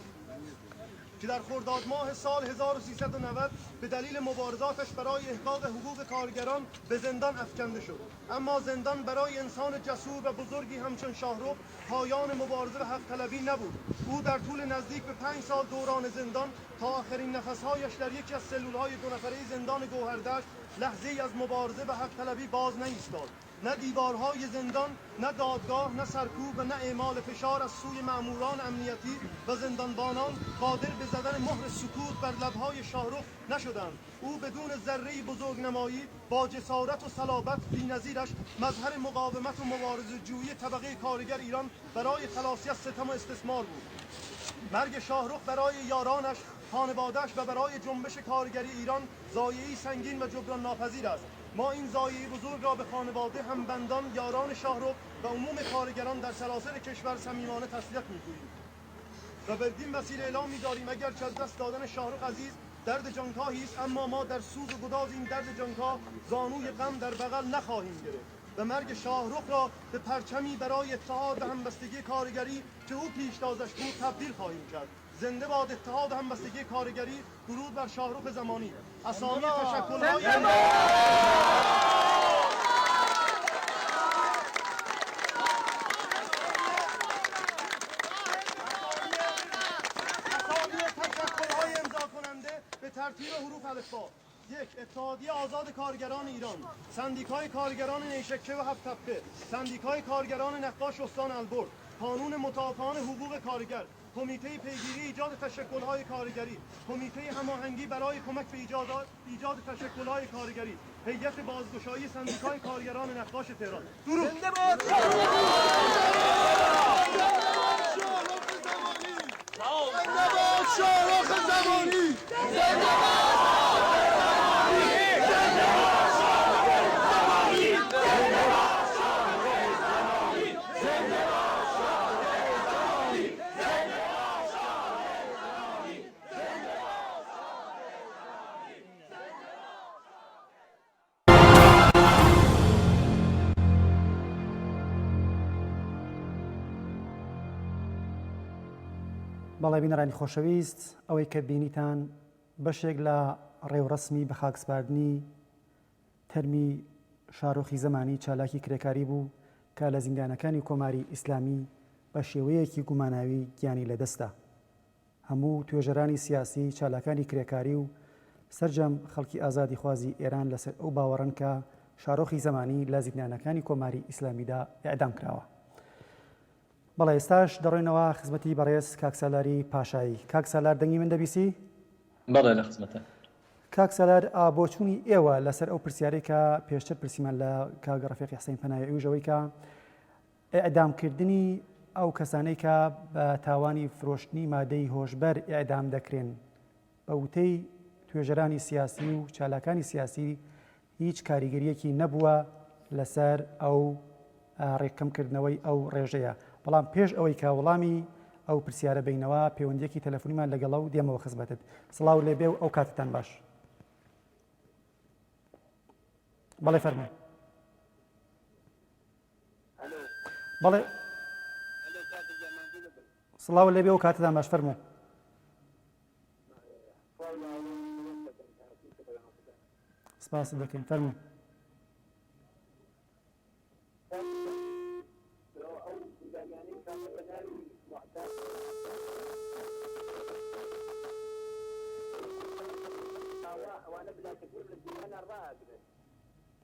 که در خرداد ماه سال 1390 به دلیل مبارزاتش برای احقاق حقوق کارگران به زندان افکنده شد. اما زندان برای انسان جسور و بزرگی همچون شاهرخ پایان مبارزه و حق طلبی نبود. او در طول نزدیک به 5 سال دوران زندان تا آخرین نفسهایش در یکی از سلولهای 2 نفره زندان گوهردشت لحظه‌ای از مبارزه و حق طلبی باز نایستاد. نه دیوارهای زندان، نه دادگاه، نه سرکوب و نه اعمال فشار از سوی ماموران امنیتی و زندانبانان قادر به زدن مهر سکوت بر لبهای شاهرخ نشدند. او بدون ذره‌ای بزرگنمایی با جسارت و صلابت بی‌نظیرش مظهر مقاومت و مبارزه جویی طبقه کارگر ایران برای خلاصی از ستم و استثمار بود. مرگ شاهرخ برای یارانش، خانواده‌اش و برای جنبش کارگری ایران ضایعه‌ای سنگین و جبران ناپذیر است. ما این ضایعه بزرگ را به خانواده، همبندان، یاران شاهرخ و عموم کارگران در سراسر کشور صمیمانه تسلیت می‌گوییم و بدین وسیله اعلام می‌داریم اگرچه از دست دادن شاهرخ عزیز درد جانکاهی است، اما ما در سوز و گداز این درد جانکاه زانوی غم در بغل نخواهیم گرفت و مرگ شاهرخ را به پرچمی برای اتحاد و همبستگی کارگری که او پیشتازش بود تبدیل خواهیم کرد. زنده باد اتحاد و همبستگی کارگری. درود بر شاهرخ زمانی. اسامی تشکل‌های اسامی تشکل‌های امضا کننده به ترتیب حروف الفبا: یک، اتحادیه آزاد کارگران ایران، سندیکای کارگران نیشکه و هفت تپه، سندیکای کارگران نقاش استان البرز، کانون متعافان حقوق کارگر، کمیته پیگیری ایجاد تشکل‌های کارگری، کمیته هماهنگی برای کمک به ایجاد ایجاد تشکل‌های کارگری، هیئت بازگشایی سندیکای کارگران نقاش تهران. درود. شاهرخ زمانی بەڵێ بینەرانی خۆشەویست ئەوەی کە بینیتان بەشێک لە ڕێوڕەسمی بەخاکسپاردنی تەرمی شارۆخی زەمانی چالاکی کرێکاری بوو کە لە زیندانەکانی کۆماری ئیسلامی بە شێوەیەکی گوماناوی گیانی لەدەستدا. هەموو توێژەرانی سیاسی، چالاکانی کرێکاری و سەرجەم خەڵکی ئازادیخوازی ئێران لەسەر ئەو باوەڕەن کە شارۆخی زەمانی لە زیندانەکانی کۆماری ئیسلامیدا ئێعدام کراوە. بەڵێ ئێستاش دەڕۆینەوە خزمەتی بەڕێز کاک سالاری پاشایی. کاک سالار دەنگی من دەبیسی؟ بەڵێ لە خزمەتم. کاک سالار بۆچوونی ئێوە لەسەر ئەو پرسیارەی کە پێشتر پرسیمان لە کاک ڕەفیقی حسین پەناهی ئەویش ئەوەی کە ئێعدامکردنی ئەو کەسانەی کە بە تاوانی فرۆشتنی مادەی هۆشبەر ئێعدام دەکرێن، بە وتەی توێژەرانی سیاسی و چالاکانی سیاسی هیچ کاریگەرییەکی نەبووە لەسەر ئەو ڕێککەمکردنەوەی ئەو ڕێژەیە. بەڵام پێش ئەوەی کە وەڵامی ئەو پرسیارە بەینەوە، پەیوەندییەکی تەلەفونیمان لەگەڵە و دێمەوە خزمەتت. سڵاو لێبێ و ئەو کاتەتان باش. بەڵێ فەرموو. بەڵێ سڵاو لێبێ و کاتتان باش فەرموو. سپاست دەکەین فەرموو.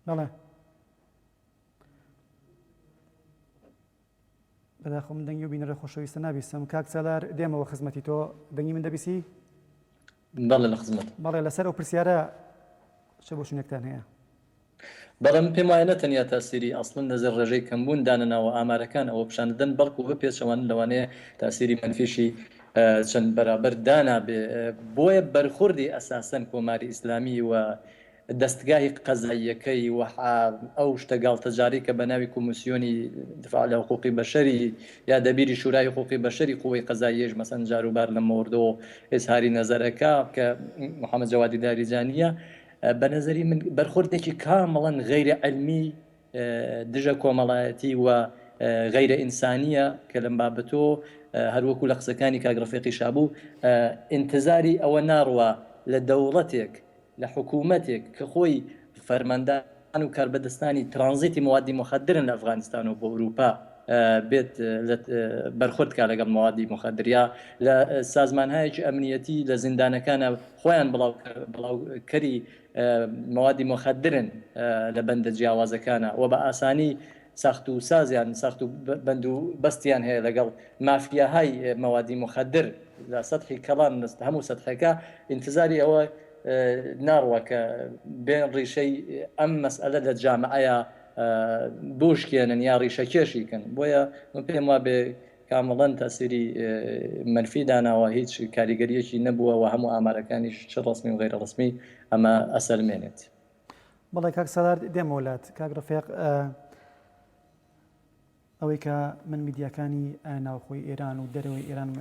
بەڵێ بەداخەوە من دەنگی و بینەرە خۆشەویستە نابیستم کاک سالار دێمەوە خزمەتی تۆ دەنگی من دەبیسی بەڵێ لە خزمەت بەڵێ لەسەر ئەو پرسیارە چ بۆچونێکتان هەیە؟ بەڵێ من پێم وایە نە تەنیا تاسیری ئەسڵەن لەسەر ڕێژەی کەمبوون دانەناوە ئامارەکان ئەوە پیشان دەدەن بەڵکو بە پێچەوانە لەوانەیە تاسیری مەنفیشی چەند بەرابەر دانابێ بۆیە بەرخوردی ئەساسەن کۆماری ئیسلامی و دەستگاهی قەزاییەکەی و ئەو شتە گاڵتەجاڕی کە بە ناوی کومسیۆنی دفاع لە حقوقی بەشەری یا دەبیری شورای حقوقی بەشەری قوەی قەزاییەش مەسەن جاروبار لەم مەوردەوە ئیزهاری نەزەر ئەکا کە محەمەد جەوادی لاریجانییە بە نەزەری من بەرخوردێکی کامڵەن غەیرە عیلمی دژە کۆمەڵایەتی و غەیرە ئینسانییە کە لەم بابەتۆ هەروەکو لە قسەکانی کاک ڕەفیقی شابوو ئینتزاری ئەوە ناڕوا لە دەوڵەتێک لە حکوومەتێک کە خۆی فەرماندان و کاربەدەستانی ترانزیتی موادی موخەدرن لە ئەفغانستانەوە بۆ ئورووپا بێت بەرخورد کا لەگەڵ موادی موخەدر یا لە سازمانهایەکی ئەمنیەتی لە زیندانەکانە خۆیان بڵاوکەری موادی موخەدرن لە بەندە جیاوازەکانە و بە ئاسانی ساخت و سازیان ساخت و بەند و بەستیان هەیە لەگەڵ مافیاهای مەوادی موخەدر لە سەتحی کەڵان هەموو سەتحێکا ئینتزاری ئەوە ناڕوا کە بێن ڕیشەی ئەم مەسئەلە لە جامعەیا بوشکێنن یا ڕیشەکێشی کەن بۆیە من پێم وابێ کامڵەن تەسیری مەنفی داناوە هیچ کاریگەریەکی نەبووە و هەموو ئامارەکانیش چ ڕەسمی و غەیرە ڕەسمی ئەمە ئەسەلمێنێت. بەڵێ کاک سالار دێمەوە لات کاک ڕەفیق ئەوەی کە من میدیاکانی ناوخۆی ئێران و دەرەوەی ئێران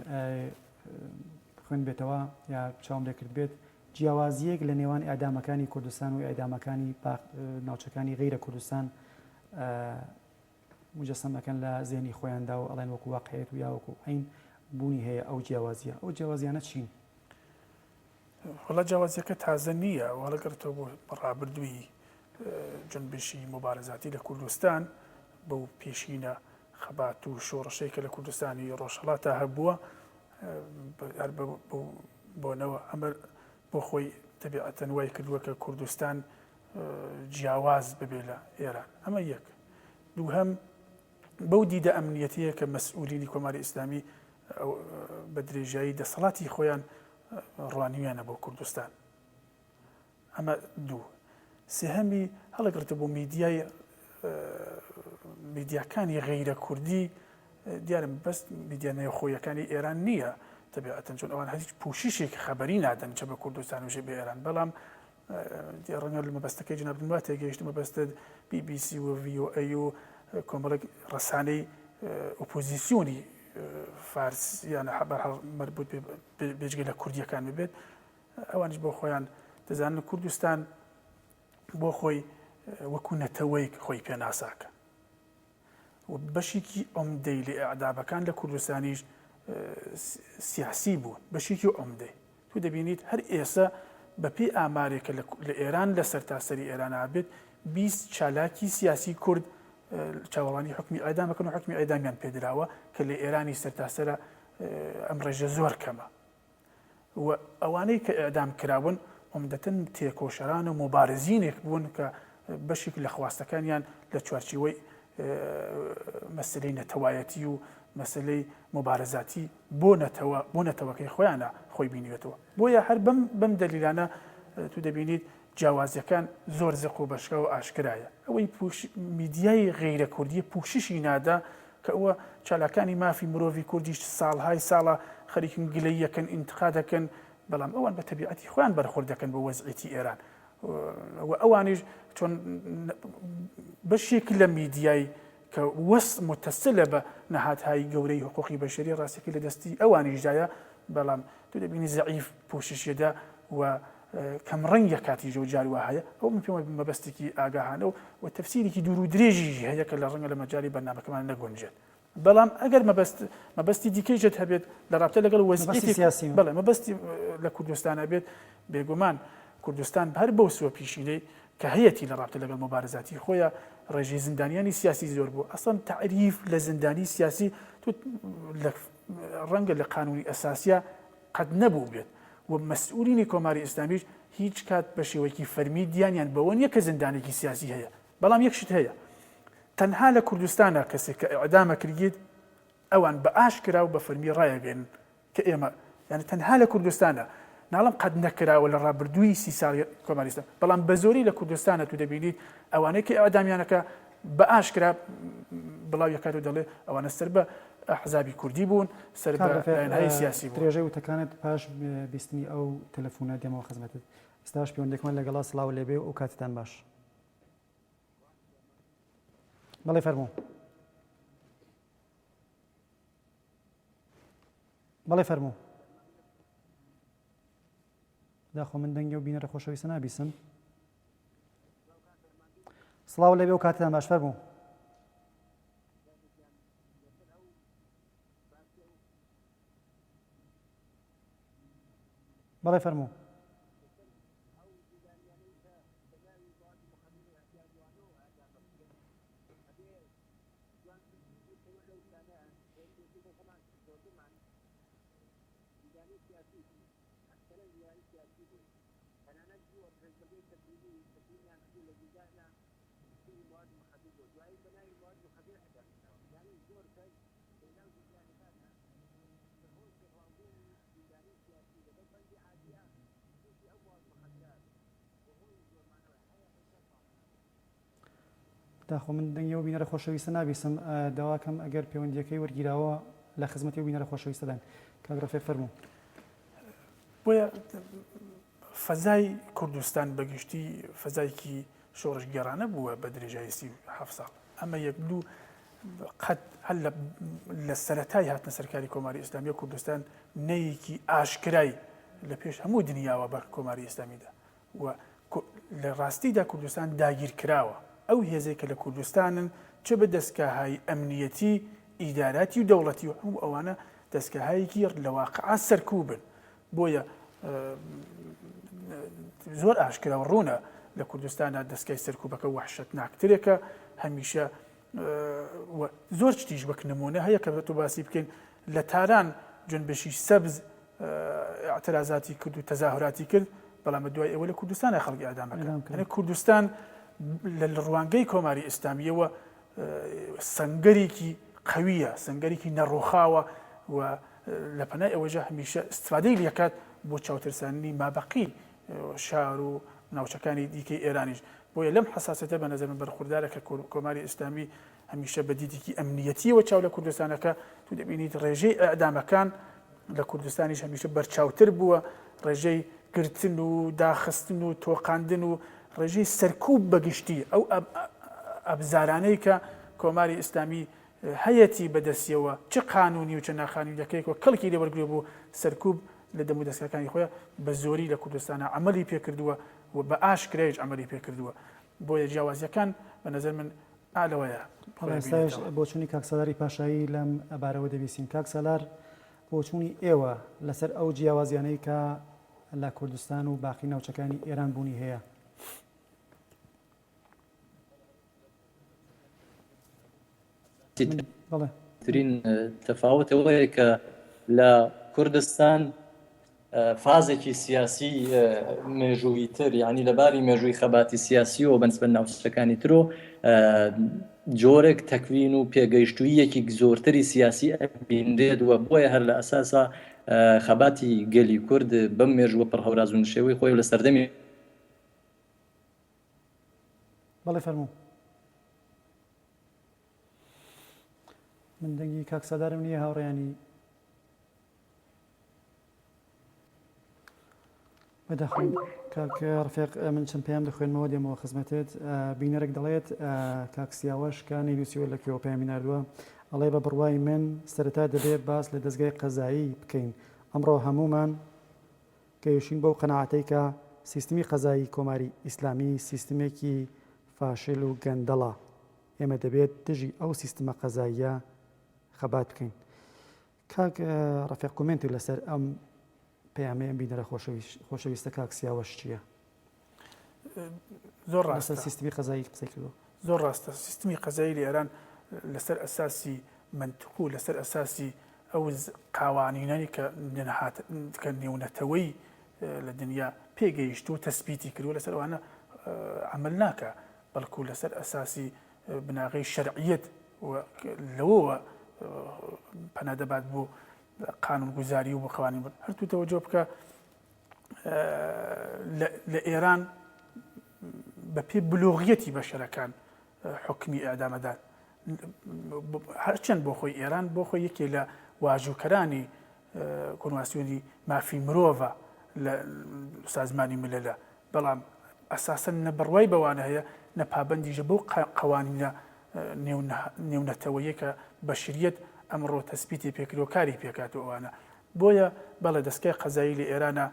خوێن بێتەوە یا چاوم لێ کرد بێت جیاوازیەک لە نێوان ئەدامەکانی کوردستان و ئەدامەکانی ناوچەکانی غیرە کوردستان مجسم ئەکەن لە زێنی خۆیاندا و ئەڵێن وەکو واقعیت و یا وەکو عین بوونی هەیە ئەو جیاوازیە ئەو جیاوازیانە چین؟ وەڵا جیاوازیەکە تازە نییە و هەڵەگەڕێتەوە بۆ ڕابردووی جونبشی موبارزاتی لە کوردستان بەو پێشینە خەبات و شۆڕشەی کە لە کوردستانی ڕۆژهەڵاتا هەبووە هەر بۆنەوە ئەمە بۆ خۆی. تەبیعەتەن وای کردووە کە کوردستان جیاواز ببێ لە ئێران. ئەمە یەک. دووهەم بەو دیدە ئەمنیەتیە کە مەسئولینی کۆماری ئیسلامی بە درێژایی دەسەڵاتی خۆیان ڕوانیویانە بۆ کوردستان. ئەمە دوو. سێهەمی هەڵەگرتە بۆ میدیای میدیاکانی غەیرە کوردی دیارە بەس میدیا نێوخۆیەکانی ئێران نییە تەبیعەتەن چون ئەوان هیچ پوششێک خەبەری نادەن چە بە کوردستان و بە ئێران بەڵام ڕەنگە لە مەبەستەکەی جنابتم وا تێگەیشتم مەبەستت بی بی سی و ڤی ئۆ ئەی و کۆمەڵێک ڕەسانەی ئۆپۆزیسیۆنی فارس یان بەرحاڵ مەربوط بێجگە لە کوردیەکان ببێت ئەوانیش بۆ خۆیان دەزانن کوردستان بۆ خۆی وەکو نەتەوەیەک خۆی پێناساکە و بەشێکی عمدەی لە ئەعدابەکان لە کوردستانیش سیاسی بوون بەشێکی عمدەی تو دەبینیت هەر ئێسە بەپێی ئامارێک کە لە ئێران لە سەرتاسەری ئێران بێت 20 چالاکی سیاسی کورد چاوەڕوانی حکمی ئەدام بکەن و حکمی ئەدامیان پێدراوە کە لە ئێرانی سەرتاسەرە ئەم ڕێژە زۆر کەمە و ئەوانەی کە ئێعدام کراون عومدەتەن تێکۆشەران و موبارزینێک بوون کە بەشێک لە خواستەکانیان لە چوارچێوەی مەسەلەی نەتەوایەتی و مەسەلەی موبارزاتی بۆ نەتەوە بۆ نەتەوەکەی خۆیانە خۆی بینیوێتەوە. بۆیە هەر بەم بەم دەلیلانە تو دەبینیت جیاوازیەکان زۆر زەق و بەشکاو و ئاشکرایە. ئەوەی پوش میدیای غەیرە کوردیە پوششی نادا کە ئەوە چالاکانی مافی مرۆڤی کوردیش ساڵهای ساڵە خەریکن گلەییەکەن ئینتقادەکەن بەڵام ئەوان بە تەبیعەتی خۆیان بەرخورد دەکەن بۆ وەزعیەتی ئێران و ئەوانیش چۆن بەشێک لە میدیای کە وەس متەسلە بە نەهادهای گەورەی حقوقی بەشەری ڕاستەکەی لە دەستی ئەوانیشدایە بەڵام تو دەبینی زەعیف پۆششیەدا و کەم ڕەنگە کاتی جۆ جار وا هەیە ئەو من پێم مەبەستێکی ئاگاهانە و و تەفسیرێکی دوور و درێژی هەیە کە لە ڕەنگە لە مەجالی بەرنامەکەمان نەگونجێت بەڵام ئەگەر مەبەست مەبەستی دیکەیشت هەبێت لە ڕابتە لەگەڵ وەزعیەتی سیاسی بەڵێ مەبەستی لە کوردستانە بێت بێگومان کوردستان هەر بەو سوە پیشینەی کە هەیەتی لە ڕابتە لەگەڵ مبارزاتی خۆیە ڕێژەی زیندانیانی سیاسی زۆر بوو ئەسڵەن تەعریف لە زیندانی سیاسی تو لە ڕەنگە لە قانونی ئەساسیە قەت نەبوو بێت و مەسئولینی کۆماری ئیسلامیش هیچ کات بە شێوەیەکی فەرمی دیانیان بەوە نییە کە زیندانێکی سیاسی هەیە بەڵام یەک شت هەیە تەنها لە کوردستانا کەسێک کە ئیعدامە کریت ئەوان بە ئاشکرا و بە فەرمی ڕایەگەێنن کە ئێمە یانی تەنها لە کوردستانا ناڵم قەت نەکراوە لە ڕابردووی سی ساڵی کۆماری ئیسلامی بەڵام بە زۆری لە کوردستانە تو دەبینیت ئەوانەی کە ئیعدامیانەکە بە ئاشکرا بڵاویەکات و دەڵێ ئەوانە سەر بە ئەحزابی کوردی بوون سەر بە لایەنهای سیاسی بوون. درێژەی وتەکانت پاش بیستنی ئەو تەلەفونە دێمەوە خزمەتت. ئێستاش پەیوەندیەکمان لەگەڵا سڵاو لێبێ و ئەو کاتتان باش. بەڵێ فەرموو. بەڵێ فەرموو. داخۆ من دەنگی و بینەرە خۆشەویستە نابیسم. سڵاو لەبێ و کاتتان باش فەرموو. بەڵێ فەرموو. داخۆ من دەنگی ئەو بینەرە خۆشەویستە نابیستم داواکەم ئەگەر پەیوەندیەکەی وەرگیراوە لە خزمەتی ئەو بینەرە خۆشەویستەدان کاک ڕەفیق فەرموو. بۆیە فەزای کوردستان بەگشتی فەزایکی شۆڕشگێڕانە بووە بە درێژایی 37 ساڵ ئەمە یەک دوو قەت هەر لە سەرەتای هاتنە سەرکاری کۆماری ئیسلامیە کوردستان نەیەکی ئاشکرای لە پێش هەموو دنیاوە بە کۆماری ئیسلامیدا و لە ڕاستیدا کوردستان داگیرکراوە، ئەو هێزەی کە لە کوردستانن چ بە دەستگاهای ئەمنیەتی، ئیداراتی و دەوڵەتی و هەموو ئەوانە دەستگاهایەکی لە واقعا سەرکوبن، بۆیە زۆر ئاشکرا و ڕوونە لە کوردستاندا دەستگای سەرکوبەکە وەحشەتناکترێکە هەمیشە زۆر شتیش وەک نمونە هەیە کە تۆ باسی بکەین لە تاران جنبشی سەبز اعترازاتی کرد و تەزاهوراتی کرد. بەڵام دوای ئەوە لە کوردستانە خەڵکی ئیعدامەکە. یعنی کوردستان لە ڕوانگەی کۆماری ئیسلامیەوە سەنگەرێکی قەویە، سەنگەرێکی نەڕوخاوە و لە پەنای ئەوەژە هەمیشە ئیستفادەی لێکات بۆ چاوترساندنی مابەقی شار و ناوچەکانی دیکەی ئێرانیش. بۆیە لەم حەساسیەتە بە نەزەر من بەرخوردارە کە کۆماری ئیسلامی هەمیشە بە دیدێکی ئەمنیەتیەوە چاو لە کوردستانەکە تو دەبینیت ڕێژەی ئەعدامەکان لە کوردستانیش هەمیشە بەرچاوتر بووە، ڕێژەی گرتن و داخستن و تۆقاندن و ڕێژەی سەرکوب بەگشتی ئەو ئەبزارانەی کە کۆماری ئیسلامی هەیەتی بەدەستیەوە چ قانونی و چ ناقانونی دەکەیت و کەڵکی لێ وەرگرێ بۆ سەرکوب لە دەمودەستگاکانی خۆیان بە زۆری لە کوردستانا عەمەلی پێکردووە و بە ئاشکرایش عەمەلی پێکردووە بۆیە جیاوازیەکان بە نەزەر من ئا لەوەیە بەڵێ ئێستاش بۆچوونی کاک سالاری پاشایی لەم بارەوە دەبیستین. کاک سالار بۆچوونی ئێوە لەسەر ئەو جیاوازیانەی کە لە کوردستان و باقی ناوچەکانی ئێران بوونی هەیە؟ ترین تەفاوت ئەوەیە کە لە کوردستان فازێکی سیاسی مێژووی تر یعنی لە باری مێژووی خەباتی سیاسیەوە بەنسبەت ناوچەکانی ترۆ جۆرێک تەکوین و پێگەیشتوویەکی زۆرتری سیاسی ئەبینرێت و بۆیە هەر لە ئەساسا خەباتی گەلی کورد بەم مێژووە پڕ هەوراز و نشێوەی خۆی لە سەردەمی بەڵێ فەرموو. من دەنگی کاک سالارم نییە هاوڕێیانی بەداخەوە کاک ڕفێق من چەند پەیام دەخوێنمەوە دێمەوە خزمەتت بینەرێک دەڵێت کاک سیاوەش کە نەینووسیوە لە کوێوە پەیامی ناردووە ئەڵێ بە بڕوای من سەرەتا دەبێ باس لە دەزگای قەزایی بکەین ئەمڕۆ هەموومان گەیشتین بەو قەناعەتەی کە سیستمی قەزایی کۆماری ئیسلامی سیستمێکی فاشل و گەندەڵە، ئێمە دەبێت دژی ئەو سیستمە قەزاییە خەبات بکەین. کاک ڕەفیق comment ت لەسەر ئەم پەیامەی ئەم بینەرە خۆشەویستە کاک سیاوەش چییە؟ زۆر ڕاستە سیستمی قەزایی قسەی کردووە. زۆر ڕاستە سیستمی قەزایی لە ئێران لەسەر ئەساسی مەنتق و لەسەر ئەساسی ئەو قاوانینەی کە کە نێونەتەوەی لە دنیا پێگەیشتووە تەسبیتی کردووە لەسەر ئەوانە عەمەل ناکا بەڵکو لەسەر ئەساسی بناغەی شەرعیەت لەوەوە پەنا دەبات بۆ قانونگوزاری و بۆ قوانین هەر تو تەوەجۆ بکە لە ئێران بە پێی بلوغیەتی بەشەرەکان حوکمی ئێعدامەدان. هەرچەند بۆ خۆی ئێران بۆ خۆی یەکێ لە واژووکەرانی کۆنواسیۆنی مافی مرۆڤە لە سازمانی مللە، بەڵام ئەساسەن نە بڕوای بەوانە هەیە نە پابەندیشە بەو قەوانینە نێونەتەوەیە کە بەشریەت ئەمڕۆ تەسبیتی پێکردوە کاری پێکات و ئەوانە. بۆیە بەڵێ دەستگای قەزایی لە ئێرانە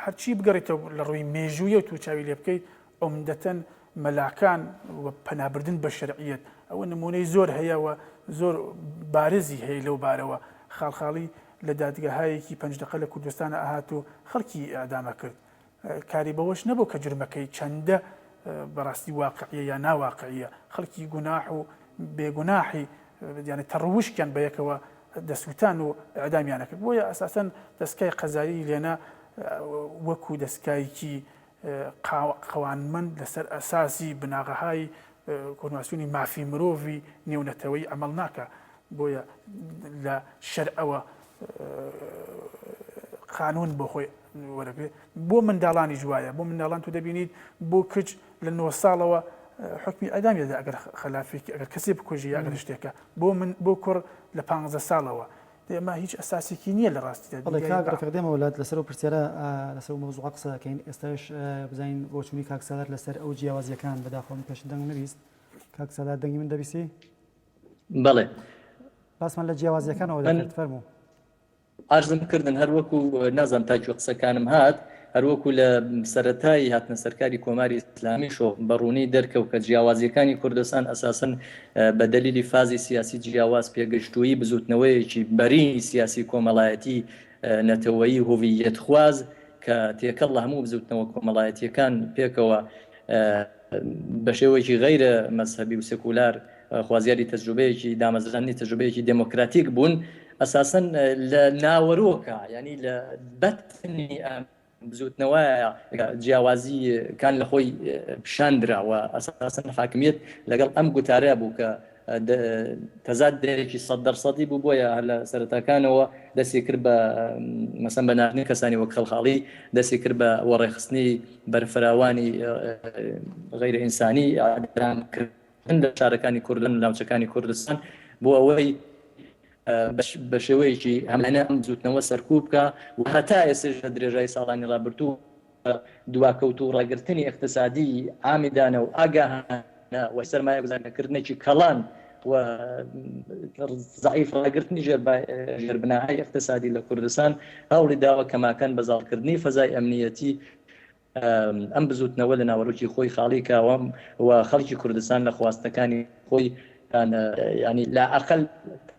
هەرچی بگەڕێتەوە لە ڕووی مێژوویە تو چاوی لێ بکەیت عمدەتەن مەلاکان و پەنابردن بە شەرعیەت ئەوە نمونەی زۆر هەیە و زۆر بارزی هەیە لەو بارەوە خاڵخاڵی لە دادگەهایەکی پنج دقە لە کوردستانە ئەهات و خەڵکی ئیعدامە کرد کاری بەوەش نەبوو کە جرمەکەی چەندە بەڕاستی واقعیە یا ناواقعیە خەڵکی گوناح و بێگوناحی یعنی تەڕوشکیان بەیەکەوە دەسووتان و ئەدامیانە کرد بۆیە ئەساسەن دەستکای قەزایی لێنە وەکو دەستکایکی قەوانمەند لەسەر ئەساسی بناغەهای کۆنواسیۆنی مافی مرۆڤی نێونەتەوەی ئەمەڵ ناکە بۆیە لە شەرعەوە قانون بۆ خۆی وەرەگرێت بۆ منداڵانیش وایە بۆ منداڵان تو دەبینیت بۆ کچ لە نۆ ساڵەوە حکمی ئەدام دەدا ئەگەر خەلافێکی ئەگەر کەسێ بکوژی ئەگەر شتێکە بۆ من بۆ کوڕ لە پ ساڵەوە ئێمە هیچ ئەساسێکی نییە لە ڕاستیدا بەڵێ کاک ڕەفیق دێمەوە لات لەسەر ئەو پرسیارە لەسەر ئەو مەوزوعە قسە دەکەین ئێستاش بزانین بۆچوونی کاک سالار لەسەر ئەو جیاوازییەکان بەداخەوە من پێشتر دەنگم نەبیست کاک سالار دەنگی من دەبیستی؟ بەڵێ باسمان لە جیاوازییەکانەوە دەکرد فەرموو. عەرزم کردن هەر وەکو نازانم تا کوێ قسەکانم هات هەر وەکو لە سەرەتای هاتنە سەرکاری کۆماری ئیسلامیشەوە بە ڕوونی دەرکەوت کە جیاوازییەکانی کوردستان ئەساسەن بە دەلیلی فازی سیاسی جیاواز پێگەشتوویی بزووتنەوەیەکی بەرینی سیاسی کۆمەڵایەتی نەتەوەیی هوڤییەتخواز کە تێکەڵ لە هەموو بزووتنەوە کۆمەڵایەتییەکان پێکەوە بە شێوەیەکی غەیرە مەزهەبی و سکولار خوازیاری تەجروبەیەکی دامەزراندنی تەجروبەیەکی دێمۆکراتیک بوون. ئەساسەن لە ناوەرۆکە یانی لە بەتنی ئەم بزوتنەوە جیاوازی کان لە خۆی پیشان درا و ئەساسەن حاکمیت لەگەڵ ئەم گوتارە بوو کە تەزادێکی سەد دەرسەدی بوو بۆیە هەر لە سەرەتاکانەوە دەستی کرد بە مەسەن بە ناردنی کەسانی وەک خەڵخاڵی دەستی کرد بە وەڕێخستنی بەرفراوانی غەیرە ئینسانی ئیعدام کردن لە شارەکانی کوردن و ناوچەکانی کوردستان بۆ ئەوەی بە شێوەیەکی هەمانە ئەم بزوتنەوە سەرکوب بکا و هەتا ئێستاش لە درێژای ساڵانی ڕابردوو دواکەوتوو ڕاگرتنی ئیقتسادی عامیدانە و ئاگاهانە و سەرمایەگوزارنەکردنێکی کەڵان و زەعیف ڕاگرتنی ژێربناهای ئیقتسادی لە کوردستان هەوڵی داوە کەماکەن بە زاڵکردنی فەزای ئەمنیەتی ئەم بزوتنەوە لە ناوەرۆکی خۆی خاڵی کاوە و خەڵکی کوردستان لە خواستەکانی خۆی یانی لا ئەقل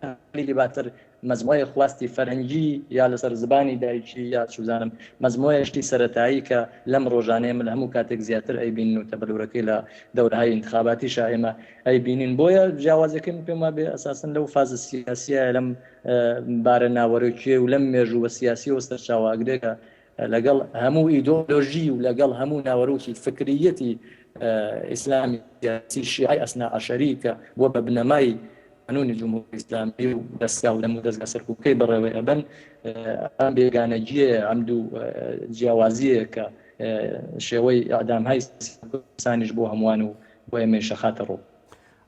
تەقلیلی باتر مەجموعەیە خواستی فەرهەنگی یا لەسەر زبانی دایکی یا چوزانم مەجموعەیە شتی سەرەتایی کە لەم ڕۆژانەیە من لە هەموو کاتێک زیاتر ئەیبینن و تەبەلورەکەی لە دەورەهای ئینتخاباتیشا ئێمە ئەیبینین بۆیە جیاوازەکەی من پێم وابێ ئەساسەن لەو فازە سیاسیە لەم بارە ناوەرۆکیە و لەم مێژووە سیاسیەوە سەرچاوە ئەگرێ کە لەگەڵ هەموو ئیدۆلۆژی و لەگەڵ هەموو ناوەرۆکی فکریەتی ئیسلامی سیاسی شیعەی ئەسنا عەشەری کە بووە بە بنەمای قانونی جمهوری ئیسلامی و دەستگا و دەم و دەزگا سەرکوبکەی بەڕێوەی ئەبەن ئەم بێگانەگیەیە ئەم دوو جیاوازیەیە کە شێوەی ئیعدامهای سانیش بۆ هەمووان و بۆ ئێمەیش ئەخاتە ڕوو.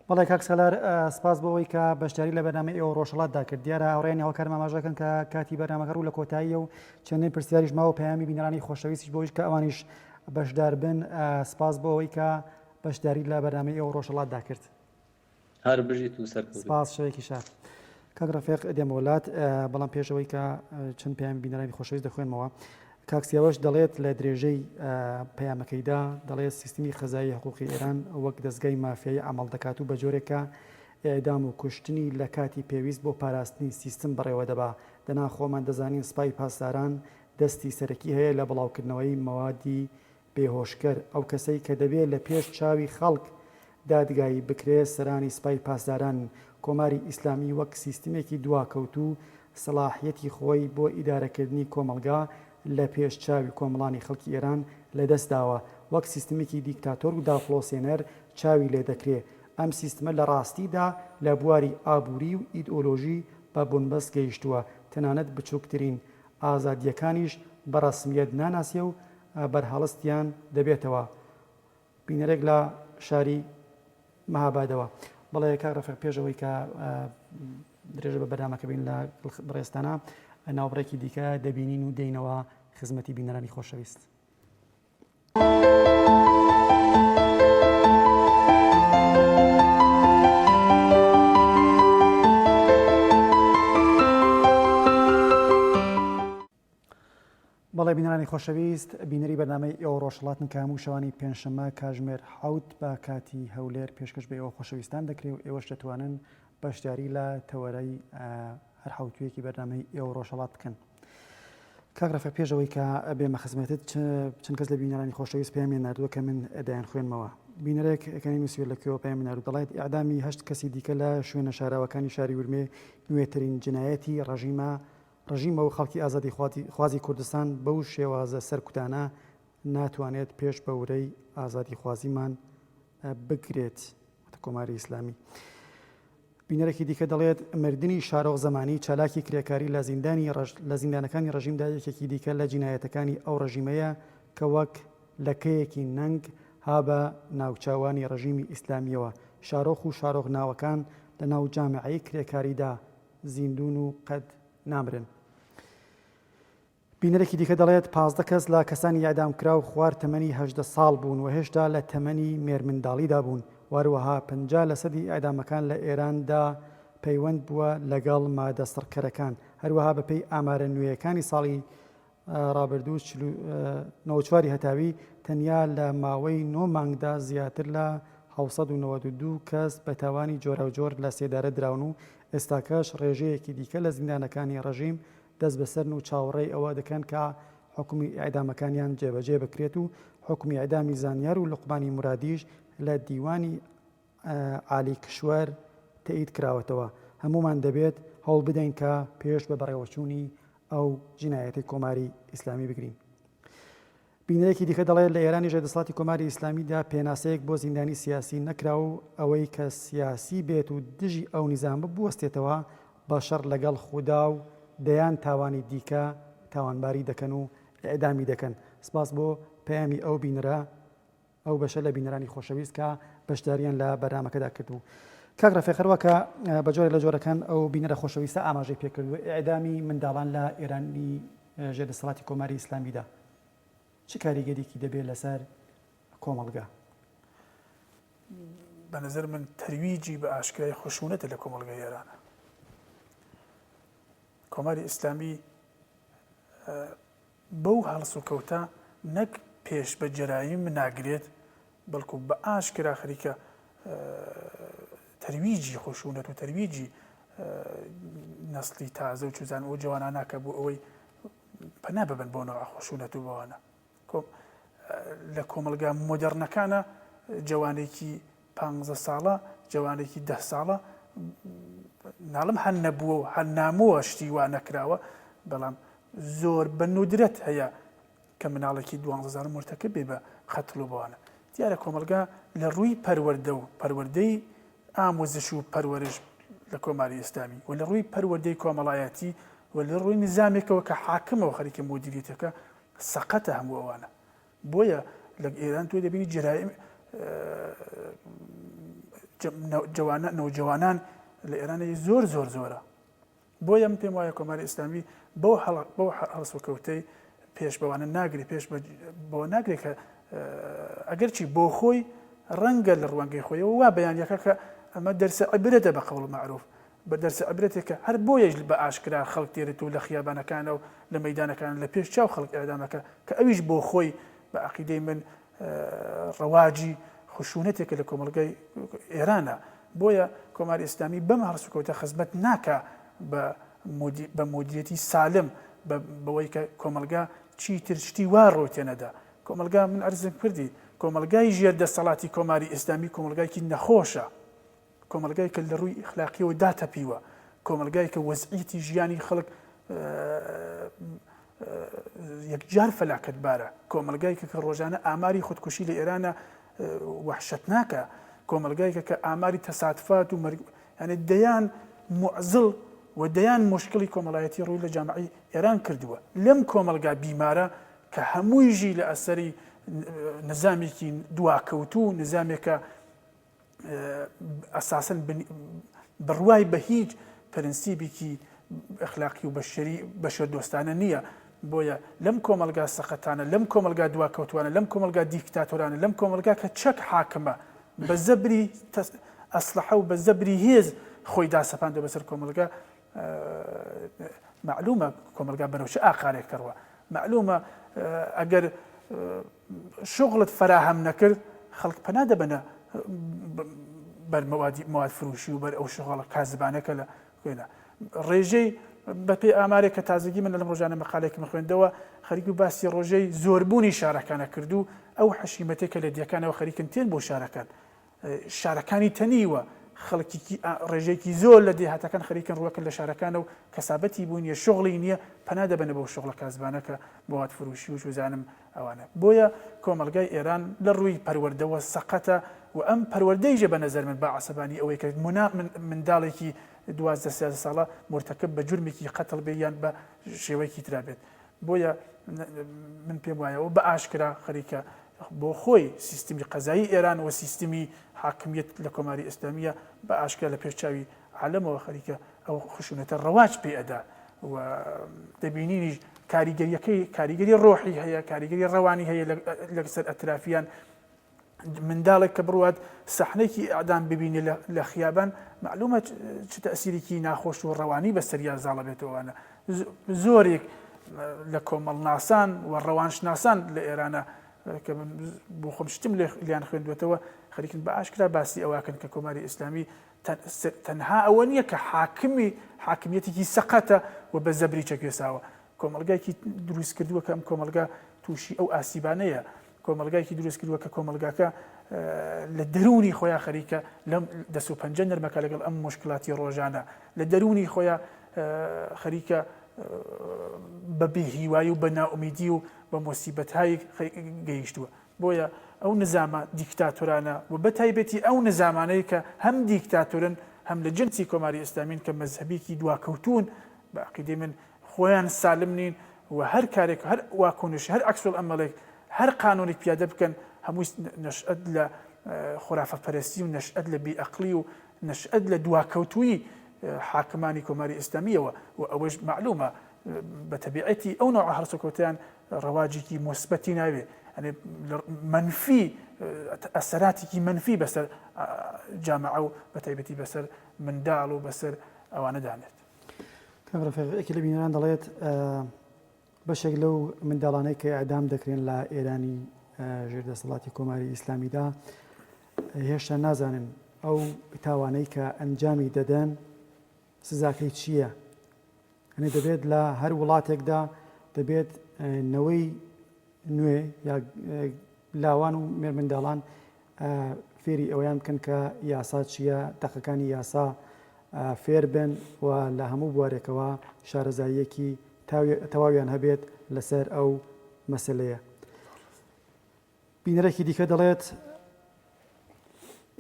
بەڵێ کاک سالار سپاس بۆ ئەوەی کە بەشداری لە بەرنامەی ئێوە ڕۆژهەڵاتدا کرد دیارە هاوڕێیانی هاوکارم ئاماژەکەن کە کاتی بەرنامەکە ڕوو لە کۆتاییە و چەندین پرسیاریش ماوە پەیامی بینەرانی خۆشەویستیش بۆیش کە ئەوانیش بەشدار بن سپاس بۆ ئەوەی کە بەشداری لە بەرنامەی ئێوە ڕۆژهەڵاتدا کرد. هەر بژیت و سەرکەوتوو. سپاس شەوێکی شاد. کاک ڕەفیق دێمەوە لات بەڵام پێش ئەوەی کە چەند پەیامی بینەرانی خۆشەویست دەخوێنمەوە کاک سیاوەش دەڵێت لە درێژەی پەیامەکەیدا دەڵێت سیستمی قەزایی حقوقی ئێران وەک دەزگای مافیایی عەمەڵ دەکات و بە جۆرێک کە ئێعدام و کوشتنی لە کاتی پێویست بۆ پاراستنی سیستم بەڕێوە دەبا دەنا خۆمان دەزانین سپای پاسداران دەستی سەرەکی هەیە لە بڵاوکردنەوەی مەوادی بێهۆشکەر، ئەو کەسەی کە دەبێ لە پێش چاوی خەڵک دادگایی بکرێ سەرانی سپای پاسدارانن. کۆماری ئیسلامی وەک سیستمێکی دواکەوتوو سەڵاحیەتی خۆی بۆ ئیدارەکردنی کۆمەڵگا لە پێش چاوی کۆمەڵانی خەڵکی ئێران لە دەست داوە. وەک سیستمێکی دیکتاتۆر و داپڵۆسێنەر چاوی لێ دەکرێ. ئەم سیستمە لە ڕاستیدا لە بواری ئابووری و ئیدئۆلۆژی بە بنبەست گەیشتووە. تەنانەت بچووکترین ئازادییەکانیش بە ڕەسمییەت ناناسێ و بەرهەڵستیان دەبێتەوە. بینەرێک لە شاری مەهابادەوە. بەڵێ کاک ڕەفیق پێش ئەوەی کە درێژە بە بەرنامەکە بین لە بەڕێزتانە ناوبڕێکی دیکە دەبینین و دێینەوە خزمەتی بینەرانی خۆشەویست. بەڵێ بینەرانی خۆشەویست بینەری بەرنامەی ئێوە ڕۆژهەڵاتن کە هەموو شەوانی پێنجشەممە کاژمێر حەوت بە کاتی هەولێر پێشکەش بە ئێوە خۆشەویستان دەکرێ و ئێوەش دەتوانن بەشداری لە تەوەرەی هەر حەوتوویەکی بەرنامەی ئێوە ڕۆژهەڵات بکەن. کاک ڕەفیق پێش ئەوەی کە بێمە خزمەتت چەند کەس لە بینەرانی خۆشەویست پەیامیان ناردووە کە من دەیان خوێنمەوە. بینەرێک کە نەینووسیوە لە کوێوە پەیامی ناردوو دەڵێت ئیعدامی هەشت کەسی دیکە لە شوێنە شاراوەکانی شاری ورمێ نوێترین جنایەتی ڕەژیمە ڕژیمە و خەڵکی ئازادیخوازی کوردستان بەو شێوازە سەرکوتانە ناتوانێت پێش بە ورەی ئازادیخوازیمان بگرێت واتە کۆماری ئیسلامی. بینەرێکی دیکە دەڵێت مردنی شارۆخ زەمانی چالاکی کرێکاری لە زیندانی لە زیندانەکانی ڕژیمدا یەکێکی دیکە لە جینایەتەکانی ئەو ڕژیمەیە کە وەک لەکەیەکی نەنگ ها بە ناوچاوانی ڕژیمی ئیسلامیەوە شارۆخ و شارۆخ ناوەکان لە ناو جامعەی کرێکاریدا زیندوون و قەت نامرن. بینەرێکی دیکە دەڵێت، 15 کەس لە کەسانی ئیعدامکراو خوار تەمەنی 18 ساڵ بوون و هێشتا لە تەمەنی مێرمنداڵیدا بوون و هەروەها 50 لەسەدی ئیعدامەکان لە ئێراندا پەیوەند بووە لەگەڵ مادە سڕکەرەکان. هەروەها بەپێی ئامارە نوێیەکانی ساڵی ڕابردوو 94 هەتاوی تەنیا لە ماوەی نۆ مانگدا زیاتر لە 792 کەس بە تاوانی جۆراوجۆر لە سێدارە دراون و ئێستاکەش ڕێژەیەکی دیکە لە زیندانەکانی ڕژیم دەستبەسەرن و چاوەڕێی ئەوە دەکەن کە حوکمی ئیعدامەکانیان جێبەجێ بکرێت و حوکمی ئیعدامی زانیار و لوقمانی مورادیش لە دیوانی عالی کشوەر تەئید کراوەتەوە. هەموومان دەبێت. هەوڵ بدەین کە پێش بە بەڕێوەچوونی ئەو جینایەتەی کۆماری ئیسلامی بگرین. بینەرێکی دیکە دەڵێت لە ئێرانی ژێر دەسەڵاتی کۆماری ئیسلامیدا پێناسەیەک بۆ زیندانی سیاسی نەکرا و ئەوەی کە سیاسی بێت و دژی ئەو نیزامە بوەستێتەوە بە شەڕ لەگەڵ خودا و دەیان تاوانی دیکە تاوانباری دەکەن و ئێعدامی دەکەن. سپاس بۆ پەیامی ئەو بینەرە. ئەو بەشە لە بینەرانی خۆشەویست کە بەشداریان لە بەرنامەکەدا کردبوو. کاک ڕەفیق هەروا کە بە جۆرێک لە جۆرەکان ئەو بینەرە خۆشەویستە ئاماژەی پێکردووە ئێعدامی منداڵان لە ئێرانی ژێر دەسەڵاتی کۆماری ئیسلامیدا چ کاریگەریکی دەبێت لەسەر کۆمەڵگا؟ بە نظر من تەرویجی بە ئاشکرای خشونەتە لە کۆمەڵگای ئێرانە. کۆماری ئیسلامی بەو هەڵسوکەوتە نەک پێش بە جەرایم ناگرێت، بەڵکو بە ئاشکرا خەریکە تەرویجی خشونەت و تەرویجی نەسلی تازە و چوزان ئەو جوانانە کە بۆ ئەوەی پەنا ببن بۆ نەوە خشونەت و بەوانە لە کۆمەلگا مۆدەرنەکانە جوانێکی پ ساڵە جوانێکی ده ساڵە ناڵم هەر نەبووە و هەر نامۆوە شتی وا نەکراوە بەڵام زۆر بە نودرەت هەیە کە مناڵێکی دوانزە ساڵە مورتەکب بێ بە قەتڵ و بەوانە. دیارە کۆمەڵگا لە ڕووی پەروەردە و پەروەردەی ئاموزش و پەروەرش لە کۆماری ئیسلامی و لە ڕووی پەروەردەی کۆمەڵایەتی و لە ڕووی نزامێکەوە کە حاکمە و خەریکە مودیریەتەکە سەقەتە هەموو ئەوانە. بۆیە لە ئێران تۆ دەبینی جەرائیم جوانە نەوجەوانان لە ئێران زۆر زۆر زۆرە. بۆیە من پێم وایە کۆماری ئیسلامی بەو بەو هەڵسوکەوتەی پێش بەوانە ناگرێ پێش بەوە ناگرێ کە ئەگەرچی بۆ خۆی ڕەنگە لە ڕوانگەی خۆیەوە وا بەیانەکە کە ئەمە دەرسە عبرەتە بە قەوڵ مەعروف بە دەرسە عبرەتێکە هەر بۆیەش بە ئاشکرا خەڵک دێرێت و لە خیابانەکانە و لە مەدانەکان لە پێش چاو خەڵک ئەدامەکە کە ئەویش بۆ خۆی بە عقیدەی من ڕەواجی خشونەتێکە لە کۆمەڵگای ئێرانە، بۆیە کۆماری ئیسلامی بەم هەڵسوکەوتە خزمەت ناکا بە مودیریەتی سالم بەوەی کە کۆمەڵگا چیتر شتی وا ڕوو تێنەدا. کۆمەڵگا من عەرزم کردی کۆمەڵگای ژێر دەسەڵاتی کۆماری ئیسلامی کۆمەڵگایکی نەخۆشە. کۆمەڵگای کە لە ڕووی ئیخلاقیەوە داتەپیوە، کۆمەڵگای کە وەزعیەتی ژیانی خەڵک یەکجار فەلاکەتبارە، کۆمەڵگای کە ڕۆژانە ئاماری خودکوشی لە ئێرانە وەحشەتناکە، کۆمەڵگای کە ئاماری تەسادفات و مەرگ یانێ دەیان موعزڵ و دەیان مشکلی کۆمەڵایەتی ڕووی لە جامعی ئێران کردووە. لەم کۆمەڵگا بیمارە کە هەمووی ژی لە ئەسەری نزامێکی دواکەوتوو، نزامێکە ئەساسەن بڕوای بە هیچ پرنسیبێکی ئەخلاقی و بەشەری بەشەردۆستانە نییە بۆیە لەم کۆمەلگا سەقەتانە لەم کۆمەلگا دواکەوتوانە لەم کۆمەلگا دیکتاتۆرانە لەم کۆمەلگا کە چەک حاکمە بە زەبری ئەسلحە و بە زەبری هێز خۆی داسەپاندوە بەسەر کۆمەلگا معلومە کۆمەلگا بەرەو چ ئاقارێک دەڕوا معلومە ئەگەر شوغڵت فەراهەم نەکرد خەڵک پەنا دەبەنە بەر مەوادی مواد فروشی و بەر ئەو شغڵە کازبانە کە لە کوێنە ڕێژەی بەپێی ئامارێک کە تازگی من لەم ڕۆژانە مەقالێکم خوێندەوە خەریک و باسی ڕۆژەی زۆربوونی شارەکانە کرد و ئەو حەشیمەتێک کە لە دیەکانەوە خەریکن تێن بۆ شارەکان شارەکانی تەنیوە، خەڵکیکی ڕێژەیەکی زۆر لە دێهاتەکان خەریکن ڕووەکەن لە شارەکانە و کەسابەتی بوو نیە، شوغڵی نیە، پەنا دەبەنە بەو شوغڵە کاسبانە کە مواد فروشی و چوزانم ئەوانە. بۆیە کۆمەڵگای ئێران لە ڕووی پەروەردەوە سەقەتە و ئەم پەروەردەیشە بە نەزەر من بە عەسەبانی ئەوەی کە منا منداڵێکی 12 سیازدە ساڵە مورتەکب بە جورمێکی قەتڵ بێ یان بە شێوەیەکی ترا بێت. بۆیە من پێم وایە ئەو بە ئاشکرا خەریکە بۆ خۆی سیستمی قەزایی ئێران و سیستمی حاکمیت لە کۆماری ئیسلامیە بە ئاشکرا لە پێش چاوی عالەمەوە خەریکە ئەو خشونەتە ڕەواج پێ ئەدا و دەبینینیش کاریگەریەکەی کاریگەری ڕۆحی هەیە کاریگەری ڕەوانی هەیە لەسەر ئەترافیان منداڵێک کە بڕوات سەحنێکی ئەعدام ببینێ لە خیابان معلومە چ تەسیرێکی ناخۆش و ڕەوانی بەسەریا زاڵە بێتەوەوانە زۆرێک لە کۆمەڵناسان و ڕەوانشناسان لە ئێرانە کە من بۆ خۆم شتم لیان خوێندوێتەوە خەریکن بە ئاشکرا باسی ئەوەکەن کە کۆماری ئیسلامی تەنها ئەوە نییە کە حاکمی حاکمیەتێکی سەقەتە و بە زەبری چەکوێساوە کۆمەڵگایکی دروست کردووە کە ئەم کۆمەڵگا تووشی ئەو ئاسیبانەیە کۆمەڵگایەکی دروست کردووە کە کۆمەڵگاکە لە دەروونی خۆیان خەریکە لەم دەست و پەنجە نەرمەکە لەگەڵ ئەم مشکلاتی ڕۆژانە لە دەروونی خۆیان. خەریکە بە بێهیوایی و بە نائومیدی و بە مۆسیبەتهایەک گەیشتووە. بۆیە ئەو نزامە دیکتاتۆرانە و بە تایبەتی ئەو نزامانەی کە هەم دیکتاتۆرن هەم لە جنسی کۆماری ئیسلامین کە مەزهەبیکی دواکەوتوون بە عەقیدەی من خۆیان سالم نین و هەر کارێک هەر واکۆنش هەر عەکسولعەمەڵێک هەر قانونێک پیادە بکەن هەمووی نەشئەت لە خورافە پەرستی و نەشئەت لە بی ئەقڵی و نەشئەت لە دواکەوتوویی حاکمانی کۆماری ئیسلامییەوە و ئەوەش مەعلوومە بە تەبیعەتی ئەو نەوعە هەڵسوکەوتەیان ڕەواجێکی موسبەتی ناوێ یانی مەنفی ئەسەراتێکی مەنفی بەسەر جامعە و بە تایبەتی بەسەر منداڵ و بەسەر ئەوانە دانێت. کاک ڕەفیق یەکێ لە بینەران دەڵێت بەشێک لەو منداڵانەی کە ئیعدام دەکرێن لە ئێرانی ژێر دەسەڵاتی کۆماری ئیسلامیدا هێشتا نازانن ئەو تاوانەی کە ئەنجامی دەدەن سزاکەی چییە؟ ئەنێ دەبێت لە هەر وڵاتێکدا دەبێت نەوەی نوێ یا لاوان و مێرمنداڵان فێری ئەوەیان بکەن کە یاسا چییە، دەقەکانی یاسا فێر بن و لە هەموو بوارێکەوە شارەزاییەکی تەواویان هەبێت لەسەر ئەو مەسەلەیە. بینەرێکی دیکە دەڵێت،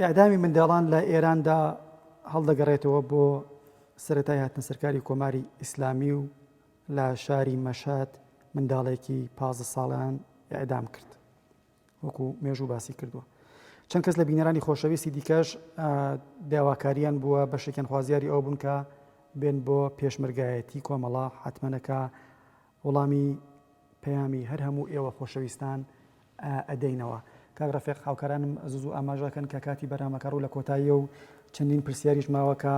ئیعدامی منداڵان لە ئێراندا هەڵدەگەڕێتەوە بۆ سەرەتای هاتنە سەرکاری کۆماری ئیسلامی و لە شاری مەشهەد منداڵێکی 15 ساڵیان ئیعدام کرد. وەکو مێژوو باسی کردووە. چەند کەس لە بینەرانی خۆشەویستی دیکەش داواکاریان بووە بەشێکیان خوازیاری ئەوە بوون کە بێن بۆ پێشمەرگایەتی کۆمەڵە حتممەنەکە وەڵامی پەیامی هەر هەموو ئێوە خۆشەویستان ئەدەینەوە. کاک ڕەفیق هاوکارانم زوو زوو ئاماژەکەن کە کاتی بەرنامەکە ڕوو لە کۆتاییە و چەندین پرسیاریش ماوە کە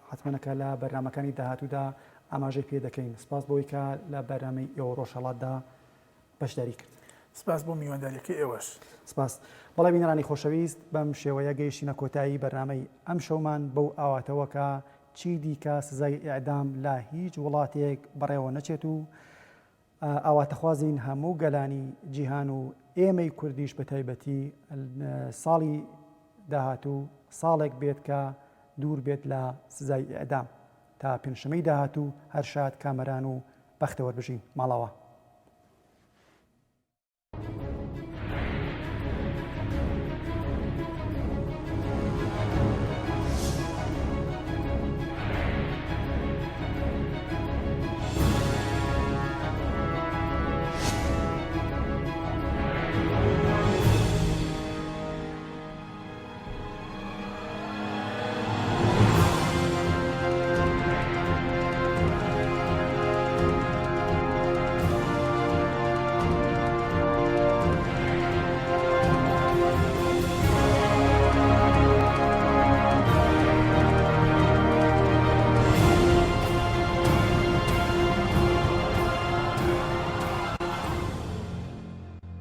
حتممەنەکە لە بەرنامەکانی داهاتوودا ئاماژەی پێ دەکەین. سپاس بۆی کە لە بەرنامەی ئێوە ڕۆژهەڵاتدا بەشداری کرد. سپاس بۆ میوانداریەکەی ئێوەش. سپاس. بەڵێ بینەرانی خۆشەویست بەم شێوەیە گەیشتینە کۆتایی بەرنامەی ئەمشەومان بەو ئاواتەوە کە چی دیکە سزای ئیعدام لە هیچ وڵاتێک بەڕێوە نەچێت و ئاواتەخوازین هەموو گەلانی جیهان و ئێمەی کوردیش بە تایبەتی ساڵی داهاتوو ساڵێک بێت کە دوور بێت لە سزای ئیعدام. تا پێنجشەمەی داهاتوو هەر شاد، کامەران و بەختەوەر بژین. ماڵاوا.